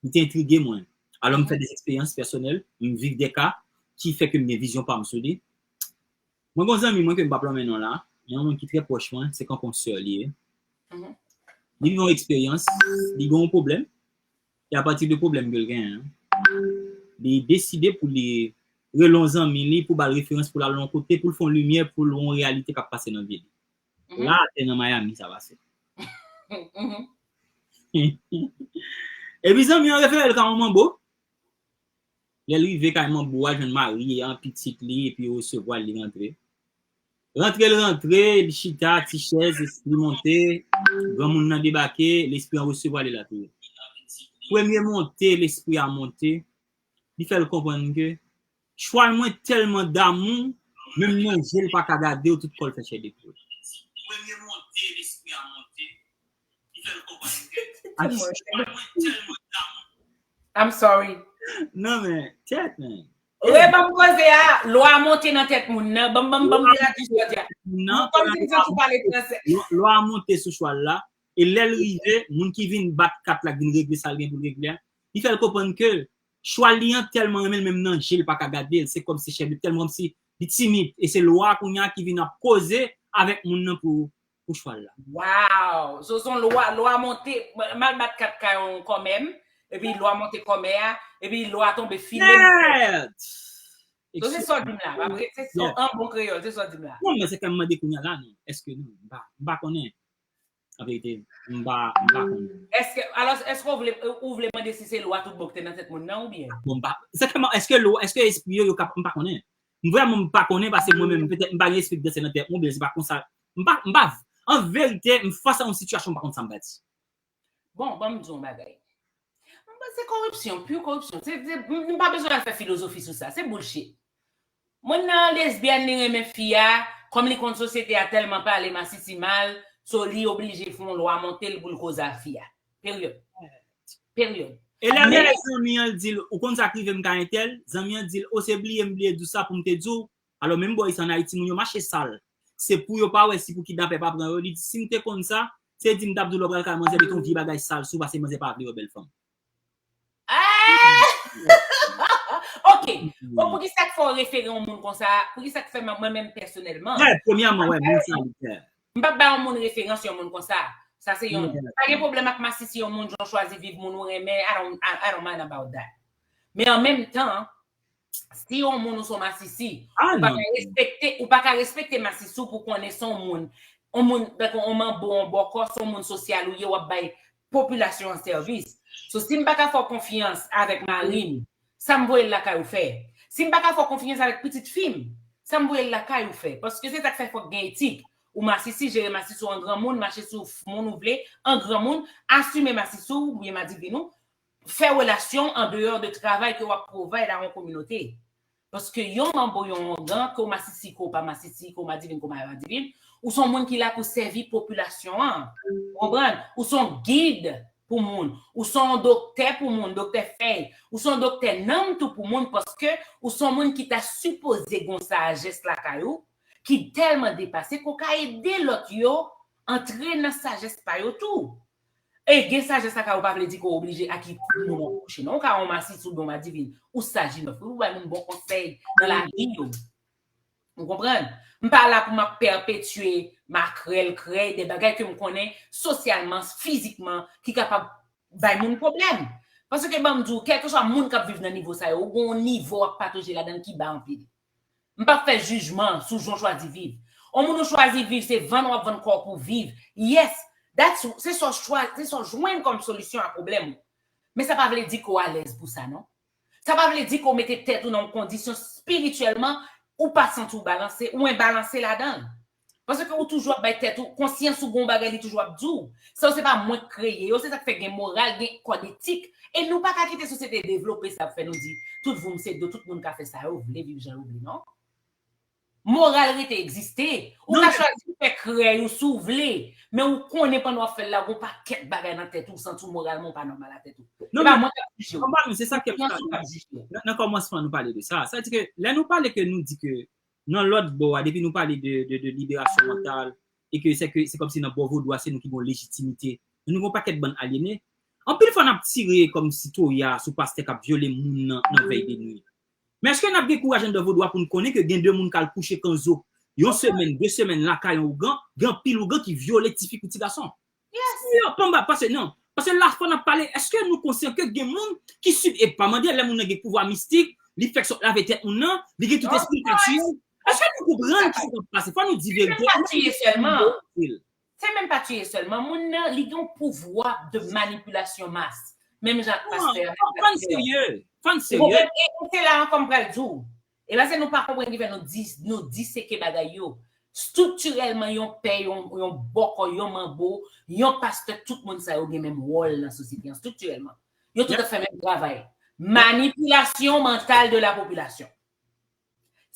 li te entrige mwen. Alò, m fè de eksperyans pèsonèl, m viv de ka ki fè ke m gen vizyon pa m sou li. Mwen gen yon zanmi mwen ke m p ap lonmen non la, men yon moun ki trè pwòch mwen, se kankou yon sè li ye. Li viv yon eksperyans, li gen yon pwoblèm, e apati de pwoblèm ke l genyen an, li deside pou li rele yon zanmi li pou ba l referans pou l al yon kote, pou l fè yon limyè, pou l wè yon reyalite k ap pase nan vi li. La atè nan Miami sa pase. Epi zanmi an refere l ka yon manbo. Lè l rive kay manbo a, jwenn mari an, pitit li, epi yo resevwa l, li rantre. Rantre l rantre, li chita, ti chèz, espri monte, granmoun nan debake, lespri an resevwa li la tou. Premye monte, lespri a monte, li fè l konprann ke chwal mwen tèlman damou, menm nan je l pa ka gade w, tout kò l fè chè de poul. Premye monte, lespri a monte, li fè l konprann ke chwal mwen tèlman damou. I'm sorry. Non, men, tèt, men. Ou wè, ban m koze a, lwa monte nan tèt moun nan. Ban m, ban m, ban m di la jis jodi a. Non, kòm si m santi w pale fransè. Lwa monte sou chwal la, e lè l rive, moun ki vin bat kat la, ki vin regle sa l gen pou l regle a, li fè l konprann ke chwal li an tèlman renmen l, menm nan je l pa ka gade l, se kòmsi chèf li tèlman kòmsi li timid, e se lwa kounye a ki vin ap koze avèk moun nan pou, pou chwal la. Wow! So, se yon lwa, lwa monte, m al bat kat kay yon kòmè m, epi lwa monte kòmè a, epi lwa tonbe file m. So, se sa w di m la, pa vre? Se, se an bon kreyòl, se sa w di m la. Non, men se ke m mande kounye a la, non. Èske non? M pa, m pa konnen. An verite, m pa, m pa konnen. Èske, alò, èske w vle, ou vle mande si se lwa tout bon ki te nan tèt moun nan, oubyen? Bon, m pa, se ke, èske lwa, èske espri yo, yo ka, m pa konnen. M vrèman m pa konnen, paske mwen menm, petèt, m pa gen espri ki danse nan tèt mwen, oubyen se pa konsa. M pa, m pa, an verite, m fas a yon sitiyasyon, m pa konn sa m va di. Bon, ban m di w yon bagay. M panse koripsyon, pure koripsyon. Se, se, m, m pa bezwen al fè filozofi sou sa. Se bullshit. Moun nan lesbyèn, li renmen fi a, kòm li konn sosyete a tèlman pale masisi mal, so li oblije fè yon lwa monte l pou l koze a fi a. Peryòd. Peryòd. E lè, lè zanmi an di l, ou konn sa k rive m ka entèl, zanmi an di l, o, se bliye m bliye di w sa pou m te di w. Alò, menm bò isi ann Ayiti, moun yo mache sal. Se pou yo pa wè si pou kidnapè pa pran yo. Li di, si m te konn sa, se di m t ap di w lè w pral kay manzè, mete yon vye bagay sal sou, paske manzè pa vle wè bèl fanm. Ah! Ok. Bon, poukisa k fè w refere yon moun konsa? Poukisa k fè mwen menm pèsonèlman? Premyèman, wè, moun sa li fè. M p ap bay yon moun referans yon moun konsa. Sa se yon. M pa gen pwoblèm ak masisi yon moun, jan w chwazi viv moun ou renmen. I don't, I, I don't mind about that. Men an menm tan, si yon moun ou se yon masisi, ou pa ka respekte, ou pa ka respekte masisi w pou konnen se yon moun, yon moun, tankou yon manbo, yon bòkò, se yon moun sosyal ou ye, w ap bay popilasyon an sèvis. So, si m pa ka fè w konfyans avèk mari m, sa m voye l lakay ou fè? Si m pa ka fè w konfyans avèk pitit fi m, sa m voye l lakay ou fè? Paske se sa k fè fòk gen etik. Ou masisi, jere masisi w an granmoun, mache sou moun ou vle, an granmoun, asime masisi w oubyen madivin ou, fè relasyon an deyò de travay ke w ap provide a yon kominote. Paske yon manbo, yon ongan, ke w masisi, ke w pa masisi, ke w madivin, ke w pa madivin, ou se yon moun ki la pou sèvi popilasyon an. Ou konprann? Ou se yon gid pou moun. Ou se yon doktè pou moun, doktè fèy. Ou se yon doktè nanm tou pou moun, paske ou se yon moun ki ta sipoze gen yon sajès lakay ou, ki tèlman depase ke w ka ede lòt yo antre nan sajès pa yo tou. E gen sajès lakay ou pa vle di ke w oblije ak ki moun w ap kouche, non. Ou ka yon masisi oubyen yon madivin, ou saj inòf, ou bay moun bon konsèy nan lavi yo. Ou konprann? M pa la pou m ap pèpetye makrèl, krèy, de bagay ke m konnen sosyalman, fizikman, ki kapab bay moun pwoblèm. Paske ban m di w, kèlkeswa moun k ap viv nan nivo sa yo, ou gen yon nivo w ap pataje ladan l ki ba anpil. M p ap fè jijman sou jan w chwazi viv. Yon moun ou chwazi viv, se vann w ap vann kò w pou viv. Yes, that's, se sa w chwa-, se sa w jwenn kòm solisyon a pwoblèm ou. Men sa pa vle di ke w alèz pou sa, non. Sa pa vle di ke w mete tèt ou nan yon kondisyon espirityèlman ou pa santi w balanse, ou enbalanse ladan l. Paske ou toujou ap bay tèt ou, konsyans ou gen yon bagay li toujou ap di w. Sa yo se pa mwen k kreye yo, se sa k fè gen moral, gen kòd etik. E nou pa ka kite sosyete devlope sa ap fè nou di, tout voum se do, tout moun ka fè sa yo vle, viv jan yo vle, non. Moral rete egziste. Ou ka chwazi fè krèy ou si w vle, men ou konnen pandan w ap fè l la, gen yon pakèt bagay nan tèt ou, ou santi w moralman ou pa nòmal a tèt ou. E pa mwen k ap jije w. Konprann, se sa k ap pase. Nan, nan kòmansman, nou pale de sa. Sa vle di ke lè nou pale ke nou di ke nan lòt bò a, depi nou pale de, de, de liberasyon mantal, e ke se ke, se kòmsi nan bò vodou a, se nou ki gen lejitimite. Nou gen yon pakèt bann alyene. Anpil fwa, n ap tire kòmsi toya sou pastè k ap vyole moun nan, nan vèy de nwi. Men èske n ap gen kouraj anndan vodou a pou n konnen ke gen de moun k al kouche kanzo yon semèn, de semèn lakay yon ougan, gen anpil ougan ki vyole tifi kou ti gason? Yes. Yo, pa m ba, paske non. Paske la fwa n ap pale, èske nou konsyan ke gen moun ki sib, e pa mande lè moun nan gen pouvwa mistik, li fèk sot lave tèt moun nan, li gen tout espri katiye? Èske nou konprann ki sa k ap pase? Fò nou di verite. Se menm pa tiye sèlman. Se menm pa tiye sèlman. Moun nan, li gen yon pouvwa de manipilasyon mas. Menm jan ak pastè a. Fò n serye. Fò n serye. E, e se la ankò m pral di w. E paske nou pa konprann ki fè nou di, nou diseke bagay yo. Estriktirèlman, yon pè, yon, yon bòkò, yon manbo, yon pastè, tout moun sa yo gen menm wòl nan sosyete an, estriktirèlman. Yo tout ap fè menm travay. Manipilasyon mantal de la popilasyon.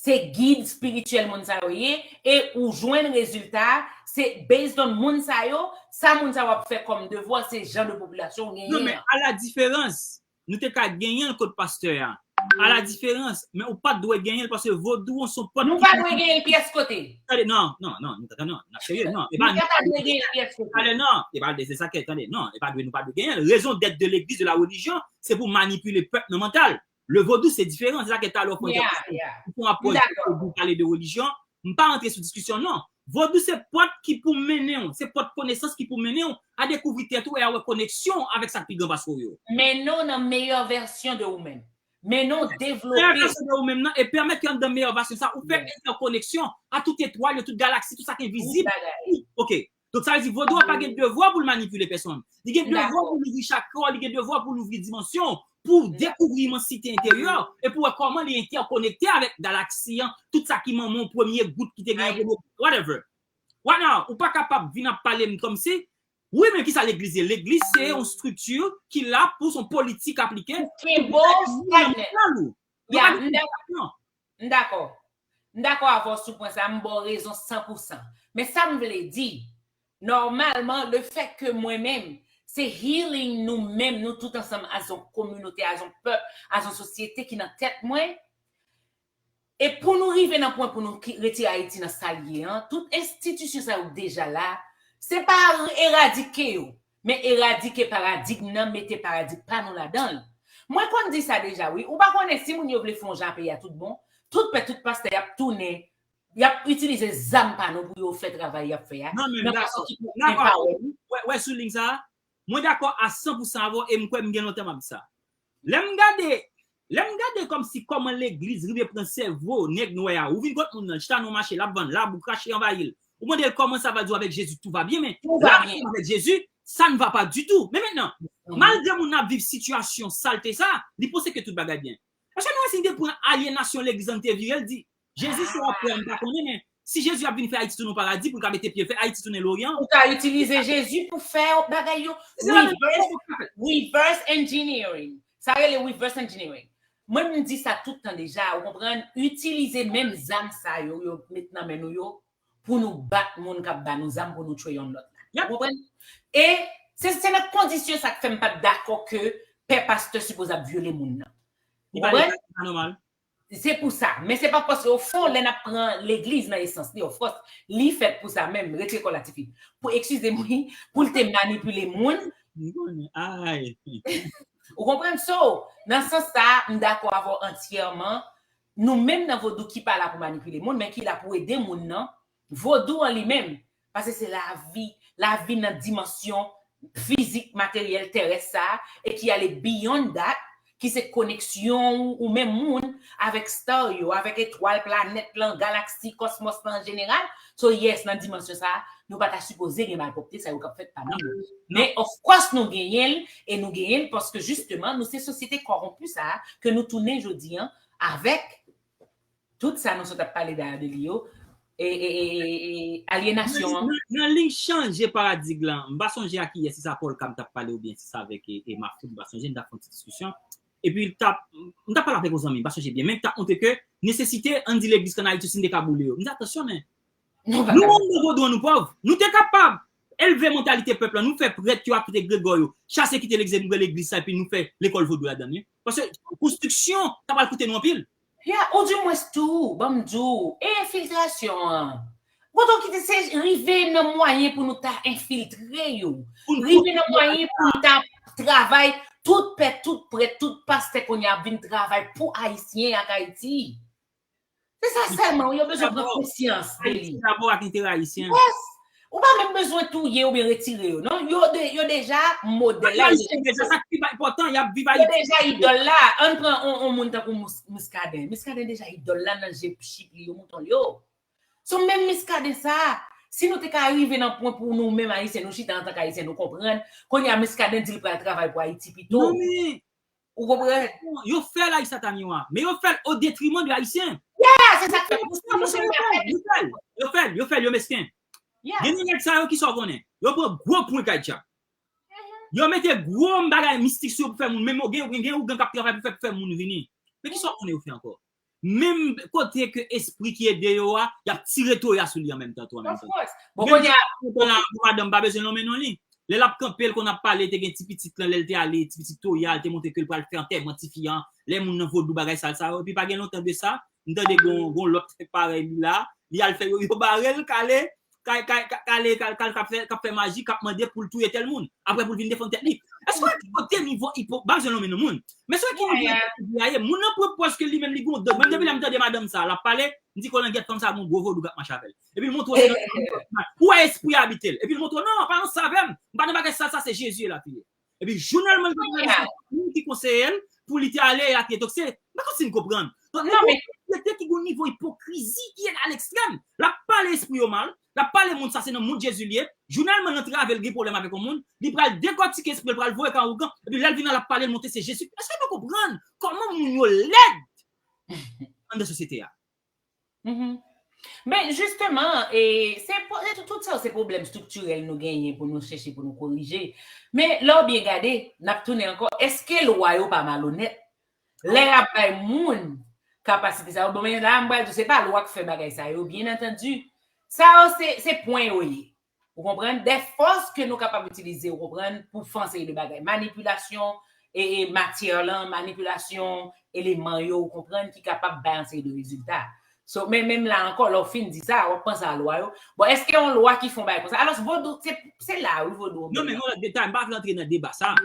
Se gid espirityèl moun sa yo ye, e ou jwenn rezilta, se based on moun sa yo, sa moun sa yo ap fè kòm devwa, se jan de popilasyon ou genyen an. Non, men à la différence, nou te ka genyen l kot pastè a. À la différence, men ou pa t dwe genyen l paske vodou an se yon pòt ki... Nou pa dwe genyen l pyès kote. Tande, non, non, non, non, non, non, serye, non. E pa nou pa dwe genyen l pyès kote. Tande, non, e pa de, se sa ke, tande, non, e pa dwe, nou pa dwe genyen l. Raison d'être de l'église, de la religion, se pou manipile pèp nan mantal. Le vodou, se diferan. Se sa ke talè w fè yon apwòch vodou, pale de relijyon. M pa rantre sou diskisyon, non. Vodou se pòt ki pou mennen w, se pòt konesans ki pou mennen w a dekouvri tèt ou e a wè koneksyon w avèk sa k pi gran pase w yo. Mennen w nan meyè vèsyon de ou menm. Mennen w devlope. Meyè vèsyon de ou menm nan, e pèmèt ke anndan meyè vèsyon sa, ou fè entèkoneksyon a tout etwal yo, tout galaksi, tout sa k envizib. Ok. Donk, sa vle di vodou a pa gen devwa pou l manipile pèsonn. Li gen devwa pou l ouvri chakra w, li gen devwa pou l ouvri dimansyon w, pou dekouvri imansite enteryè w, e pou wè kòman li entèkonekte avèk galaksi an, tout sa ki manman w, premye gout ki te genyen, premye, whatever. Right now, ou pa kapab vin ap pale m kòmsi, wi, men kisa legliz ye? Legliz se yon estrikti ki la pou son politik aplike. Pou kenbe w stagnan. Yo pa gen... M dakò. M dakò avè w sou pwen sa, m ba w rezon san pou san. Men sa m vle di, nòmalman, le fèt ke mwen menm, se healing nou menm, nou tout ansanm, as yon kominote, as yon pèp, as yon sosyete ki nan tèt mwen. E pou nou rive nan pwen pou nou ki-, retire Ayiti nan sa l ye an, tout enstitisyon sa yo k deja la, se pa eradike yo. Men eradike paradigm nan, mete paradigm pa nou ladan l. Mwen konn di sa deja, wi. Ou pa konnen si moun yo vle fè yon jan a peyi a tout bon, tout pè, tout pastè, y ap tounen, y ap itilize zam pa nou pou yo fè travay y ap fè a. Non, men m dakò. M dakò avè w. Wè, wè sou liy sa a, mwen dakò a san pou san avè w e m kwè m gen lontan m ap di sa. Lè m gade, lè m gade kòmsi kòman legliz rive pran sèvo nèg nwè a, ou vin kot moun nan, l chita nan yon mache, l ap vann, labou, krache anvayi l. Ou mande l comment ça va, di w avec Jésus tout va bien, men la avèk Jezi, ça ne va pas du tout. Men mentnan, malgre moun nan ap viv sitiyasyon salte sa, li panse ke tout bagay byen. Èske nou wè si n te pran alyenasyon legliz la, n te vire l di, Jezi, sa w ap fè a, m pa konnen, men si Jezi ap vin fè Ayiti tounen yon paradi, pou l ka mete pye l, fè Ayiti tounen Loryan. Ou ka itilize Jezi pou fè bagay yo. Reverse, reverse engineering. Sa rele reverse engineering. Mwen, m di sa tout tan deja, ou konprann? Itilize menm zam sa yo, yo met nan men nou yo, pou nou bat moun k ap ba nou zam pou nou tchwe yonn lòt la. Ou konprann? E se, se nan kondisyon sa k fè m pa t dakò ke pè pastè sipoze ap vyole moun nan. Ou konprann? Se pou sa. Men se pa paske, ofon, lè n ap pran legliz nan esans li, of course, li fèt pou sa menm, retire kò l la, tifi. Pou, eskize m, wi, pou l te manipile moun. Ou konprann? So, nan sans sa, m dakò avè w antyèman. nou menm nan vodou ki pa la pou manipile moun, men ki la pou ede moun nan, vodou an li menm, paske se lavi, lavi nan dimansyon fizik, materyèl, terès sa a, e ki ale beyond that, ki se koneksyon ou, ou menm moun avèk star yo, avèk etwal, planèt lan, galaksi, kòsmòs lan an jeneral. So yes, nan dimansyon sa a, nou pa ta sipoze gen malpwòpte sa yo k ap fèt pami nou. Men of course nou genyen l, e nou genyen l paske jisteman nou se sosyete kòwonpi sa a ke nou tounen jodi an avèk tout sa nou sot ap pale dayè de li yo, e, e, e, e, e alyenasyon an. Nan, nan liy chanje paradig lan, m pa sonje a kiyès, si sa Paul Cam t ap pale oubyen si sa avèk e, e Mafout, m pa sonje, n t ap fè yon ti diskisyon. Epi l t ap, m t ap pale avèk yon zanmi, m pa sonje byen, men l t ap montre ke nesesite, ann di legliz k ann Ayiti, si n te ka boule yo. M di, atansyon, men, nou menm nan vodou an, nou pòv. Nou te kapab elve mantalite pèp la, nou fè prèt yo ak egregò yo chase kite legliz, nou gen legliz sa, epi nou fè lekòl vodou ladan l, wi. Paske konstriksyon, sa pral koute nou anpil. Ya, ou di mwens tou, ban m di w, e enfiltrasyon an. Kote w kite se rive nan mwayen pou nou ta enfiltre yo. Rive nan mwayen pou nou ta travay, tout pè, tout prèt, tout pastè kounye a ap vin travay pou Ayisyen ak Ayiti. Se sa sèlman, wi, yo bezwen pran konsyans de li. Ayiti dabò ak enterè ayisyen. Yes. Ou pa menm bezwen touye oubyen retire yo, non. Yo, de, yo deja modèl la. Ayisyen deja, sa ki pi enpòtan, y ap viv Ayiti. Yo deja idòl la. Ann pran on, on moun tankou Mous-, Muscadin. Muscadin deja idòl la nan je chik li, yo mouton l yo. So menm Muscadin sa, si nou te ka rive nan pwen pou nou menm Ayisyen, nou chita antanke Ayisyen, nou konprann, kounye a Muscadin di l pral travay pou Ayiti pito. Non, men, ou konprann? Yo fè l Ayisyen, Tamiwa, men yo fè l o detriman de Ayisyen. Yeah, se sa k fè m di w, yo fè l, yo fè l, yo fè l, yo mesken. Gen de nèg sa yo ki sa w konnen. Yo pran gwo pwen kay djab. Yo mete gwo bagay mistik sou yo pou fè moun. Menm gen, gen, gen ougan k ap travay pou fè, pou fè moun vini. Men ki sa w konnen yo fè ankò? Menm kote ke espri ki ede yo a, y ap tire toya sou li an menm tan tou, an menm tan. Of course. Bon, kounye a, madanm pa bezwen nonmen non li. Lè l ap kanpe, l konn ap pale, te gen ti pitit lan, lè l te ale, ti pitit toya, l te montre ke l pral fè antèman tifi an. Lè moun nan vodou bagay sal sa yo, epi pa gen lontan de sa, m tande gon, gon lòt parèy li la, li al fè yo, yo bare l, kale, ka, ka, ka, kale, ka, ka, k ap fè, k ap fè maji, k ap mande pou l touye tèl moun, apre pou l vin defann tèt li. Èske w wè ki kote nivo ipo-, m pa bezwen nonmen non moun, men èske w wè ki nivo ipokrizi a ye? Moun nan pran pòz ke li menm li gon dòg. Menm depi lè m tande madanm sa, l ap pale, m di, "Kolangyèt, fanm sa gon gwo vodou k ap mache avè l." Epi l montre w se nan, ou wè espri a abite l. Epi l montre w, "Non, pa ansanm avè m, m pa nan bagay sa, sa se Jezi e lavi." Epi jounèlman, li pa gen moun ki konseye l pou li te ale e latriye. Donk, se, m pa konn si n konprann. Donk, nou gen yon sosyete ki gen yon nivo ipokrizi ki a lekstrèm. L ap pale espri yo mal, l ap pale moun sa se nan mond Jezi li ye. Jounèlman, nan travay, l gen pwoblèm avèk yon moun, li pral dekòtike espri, l pral voye kay ougan, epi lè l vin la, l ap pale, l montre se Jezi. Èske nou konprann kòman moun yo lèd anndan sosyete a? Men jisteman, e, se, se tout, tout sa yo se pwoblèm estriktirèl nou genyen pou nou chèche, pou nou korije. Men lè w byen gade, n ap tounen ankò, èske lwa yo pa malonèt? Lè y ap bay moun kapasite sa yo, bon, men la, m pral di w, se pa lwa k fè bagay sa yo, byen antandi. Sa yo, se, se pwen yo ye. Ou konprann? De fòs ke nou kapab itilize, ou konprann, pou fè yon seri de bagay. Manipilasyon e, e matyè lan, manipilasyon eleman yo, ou konprann, ki kapab bay yon seri de rezilta. So, men menm la ankò, lè w fin di sa, w ap panse a lwa yo. Bon, èske yon lwa ki fè yon bagay konsa? Alò, vodou, se, se la, wi, vodou. Non, men yon lòt detay, m pa vle antre nan deba sa.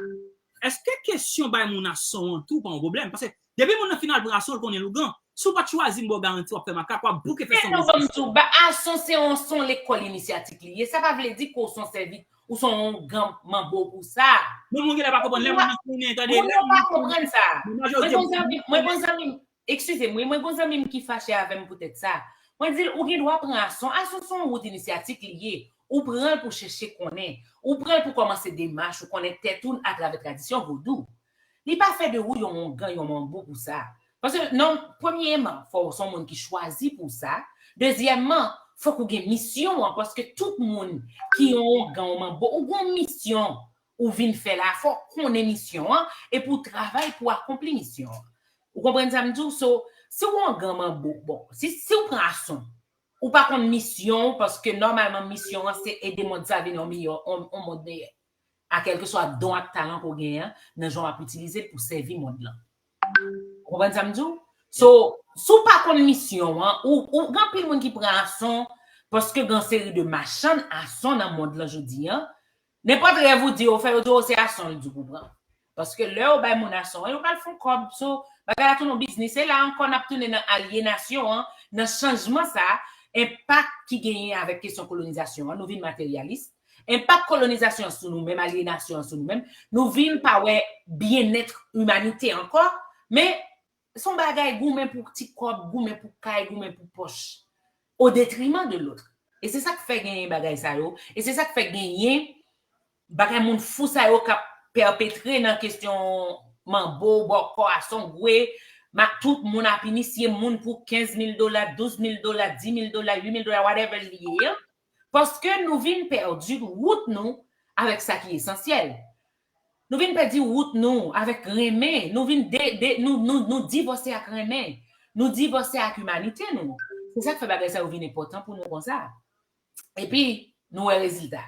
Èske kesyon bay moun ason an tou pa yon pwoblèm? Paske depi moun nan fin al pran ason, l konnen l ougan. Si w pa t chwazi m ba w garanti, w ap fè makak, w ap bouke fè sanble. Ban m di w, ba, ason se yon, se yon lekòl inisyatik li ye. Sa pa vle di ke w se yon sèvi, ou se yon gran manbo pou sa. Moun, moun genlè pa konprann. Lè moun nan konnen, tande, moun yo pa konprann sa. Mwen gon zanmi, mwen gon zanmi, eskize m, wi, mwen gon zanmi m ki fache avè m poutèt sa. Mwen di l, ou gen dwa pran ason. Ason se yon wout inisyatik li ye. Ou pran l pou chèche konnen. Ou pran l pou kòmanse demach ou konnen tèt ou atravè tradisyon vodou. Li pa fè de ou yon oungan, yon manbo pou sa. Paske, non, premyèman, fò w se yon moun ki chwazi pou sa. Dezyèmman, fòk ou gen misyon an, paske tout moun ki yon oungan, yon manbo, ou gen yon misyon ou vin fè la, fò w konnen misyon an, epi w travay pou w akonpli misyon an. Ou konprann sa m di w? So, si w oungan, manbo, bon, si, si w pran ason, ou pa konn misyon w, paske nòmalman misyon an se ede mond sa vin yon miyò, yon, yon mond meyè. A kèlkeswa don ak talan ke w genyen an, nan jan w ap itilize l pou sèvi mond lan. Ou konprann sa m di w? So, si w pa konn misyon an, ou, ou gen anpil moun ki pran ason, paske gen seri de machann ason nan mond lan jodi an, nenpòt rèv ou di yo fè, yo di w se ason l di w pou pran. Paske lè yo bay moun ason an, yo pral fè yon kòb. So, bagay la tounen yon biznis. E la ankò, n ap tounen nan alyenasyon an, nan chanjman sa, enpak ki genyen avèk kesyon kolonizasyon an. Nou vin materyalis. Enpak kolonizasyon an sou nou menm, alyenasyon an sou nou menm, nou vin pa wè byennèt imanite ankò, men se yon bagay goumen pou ti kòb, goumen pou kay, goumen pou pòch, o detriman de lòt. E se sa k fè genyen bagay sa yo, e se sa k fè genyen bagay moun fou sa yo k ap pèpetre nan kesyon manbo, bòkò, asongwe, ma tout moun ap inisye moun pou kenz mil dola, douz mil dola, dis mil dola, uit mil dola, whatever li ye an. Paske nou vin pèdi wout nou avèk sa ki esansyèl. Nou vin pèdi wout nou avèk renmen. Nou vin de, de, nou, nou, nou divòse ak renmen. Nou divòse ak imanite nou. Se sa k fè bagay sa yo vin enpòtan pou nou konsa. Epi, nou wè rezilta.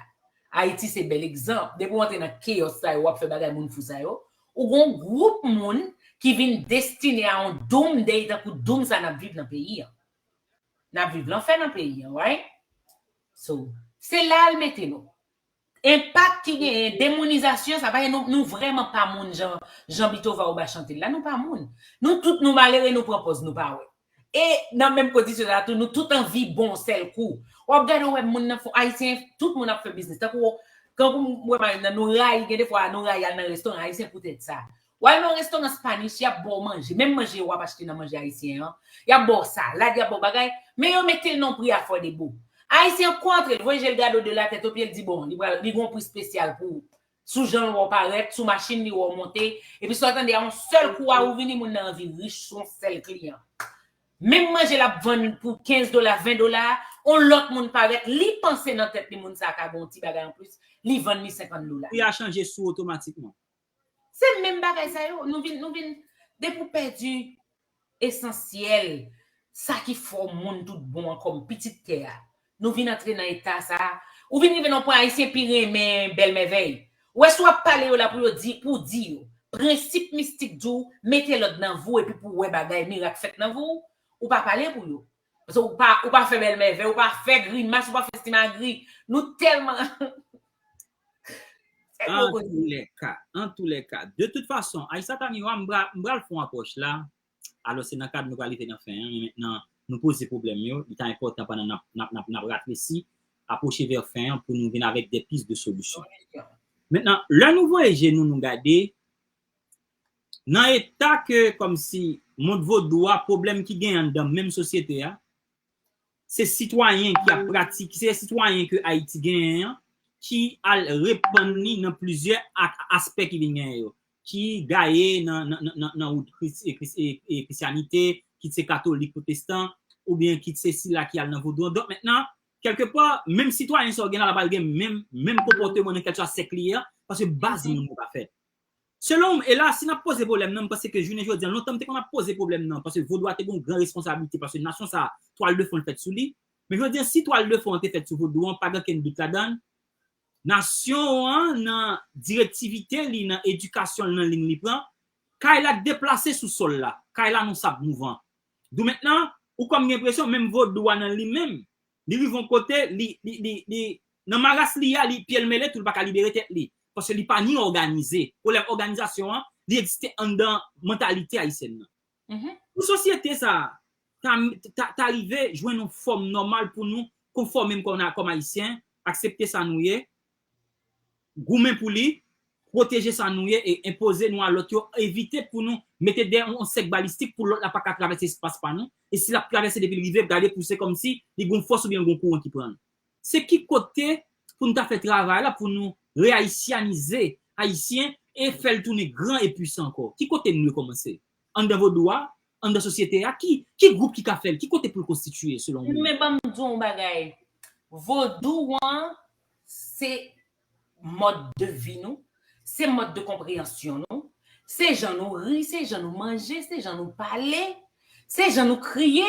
Ayiti se bèl egzanp. Depi w antre nan keyòs sa yo, w ap fè bagay moun fou sa yo, ou gon gwoup moun ki vin destine a yon doomsday tankou doom sa n ap viv nan peyi an. N ap viv lanfè nan peyi an, right? So, se la l mete nou. Enpak ki genyen, demounizasyon, sa pa gen nou, nou vrèman pa moun jan, jan Bitova Oba chante l la, nou pa moun. Nou tout nou malere, nou pran pòz, nou pa wè. E nan menm kondisyon sa tou, nou tout anvi bon sèl kou. W ap gade w wè moun nan fon, Ayisyen, tout moun ap fè biznis. Tankou, kankou m wè Marine nan, nou rayi, gen defwa nou rayi al nan restoran Ayisyen poutèt sa. W al nan yon restoran Spanish, y ap ba w manje. Menm manje w ap achte nan manje ayisyen an, y ap ba w salad, y ap ba w bagay, men yo mete l nan yon pri affordable. Ayisyen an kou antre, l voye je l gade w de la tèt o pye, l di, bon, li pral, li gon pri espesyal pou ou. Sou jan l wè w parèt, sou machin li wè w monte, epi sa w tande a yon sèl kou a ou vini, moun nan anvi rich sou yon sèl kliyan. Menm manje l ap vann pou kenz dola, ven dola, yon lòt moun parèt, li panse nan tèt li moun sa a ka gen yon ti bagay anplis, li vann li senkant dola. Pri a chanje sou otomatikman. Se menm bagay sa yo, nou vin, nou vin, depi w pèdi esansyèl, sa ki fè w moun tout bon an kòm pitit tè a. Nou vin antre nan eta sa a. Ou vin rive nan pwen Ayisyen pi renmen bèl mèvèy. Ou wè si w ap pale yo la pou yo di, pou w di yo. Prensip mistik di w, mete lòd nan vi w epi pou w wè bagay mirak fèt nan vi w, ou pa pale pou yo. Paske ou pa, ou pa fè bèl mèvèy, ou pa fè grimas, ou pa fè simagri. Nou tèlman. An tou lè ka, an tou lè ka. De tout fason, Aïssa Tamiwa, m pral, m pral fè yon apwòch la. Alò, se nan kad nou pral rive nan fen an, men mentnan, nou poze pwoblèm yo. Li ta enpòtan pandan n ap, n ap, n ap, n ap raflechi, apwoche vè fen an pou nou vin avèk de pis de solisyon. Mentnan, lè nou voye je nou, nou gade, nan eta ke, kòmsi, mond vodou a, pwoblèm ki genyen anndan menm sosyete a, se sitwayen ki ap pratike, se sitwayen ke Ayiti genyen an, ki al repann li nan plizyè a-, aspè ki vin genyen yo, ki gaye nan, nan, nan, nan, nan wout kris-, e, kris-, e, e, krisyanite, kit se katolik, pwotestan, oubyen kit se sila ki al nan vodou an. Donk, mentnan, kèlkepa, menm sitwayen sa w gen la, l ap al gen menm, menm konpòteman nan kèlkeswa sèk li ye a, paske baz moun yo pa fèt. Selon m, e la, si n ap poze pwoblèm nan, m panse ke jounen jodi a, lontan m te konn ap poze pwoblèm nan, paske vodou a te gen yon gran responsablite, paske nasyon sa a, twal de fon l fèt sou li. Men jodi a, si twal de fon an te fèt sou vodou an, pa gen okenn dout ladan l, nasyon an, nan direktivite li, nan edikasyon l, nan liy li pran, kay la deplase sou sòl la, kay la nan sab mouvan. Dou mentnan, ou kòm gen enpresyon, menm vodou a nan li menm, li rive yon kote, li, li, li, li, nan maras li a, li, pye l mele tou, li pa ka libere tèt li. Paske li pa ni òganize. Pwoblèm òganizasyon an, li egziste anndan mantalite ayisyèn nan. Mhm. Pou sosyete sa a, ta, ta, ta rive jwenn yon fòm nòmal pou nou konfòme kòm, kòm Ayisyen, aksepte sa nou ye, goumen pou li, pwoteje sa nou ye e enpoze nou a lòt yo, evite pou nou mete dèyè yon, yon sèk balistik pou lòt la pa ka travèse espas pa nou. E si l ap travèse depi l rive, gade pou se kòmsi li gon fòs oubyen l gon kouran ki pran l. Se ki kote pou nou ta fè travay la pou nou reayisyanize Ayisyen e fè l tounen gran e pwisan ankò? Ki kote nou dwe kòmanse? Anndan vodou a, anndan sosyete a, ki, ki gwoup ki ka fè l? Ki kote pou l konstitiye, selon ou? Men ban m di w yon bagay. Vodou an, se mòd de vi nou, se mòd de konpreyansyon nou, se jan nou ri, se jan nou manje, se jan nou pale, se jan nou kriye,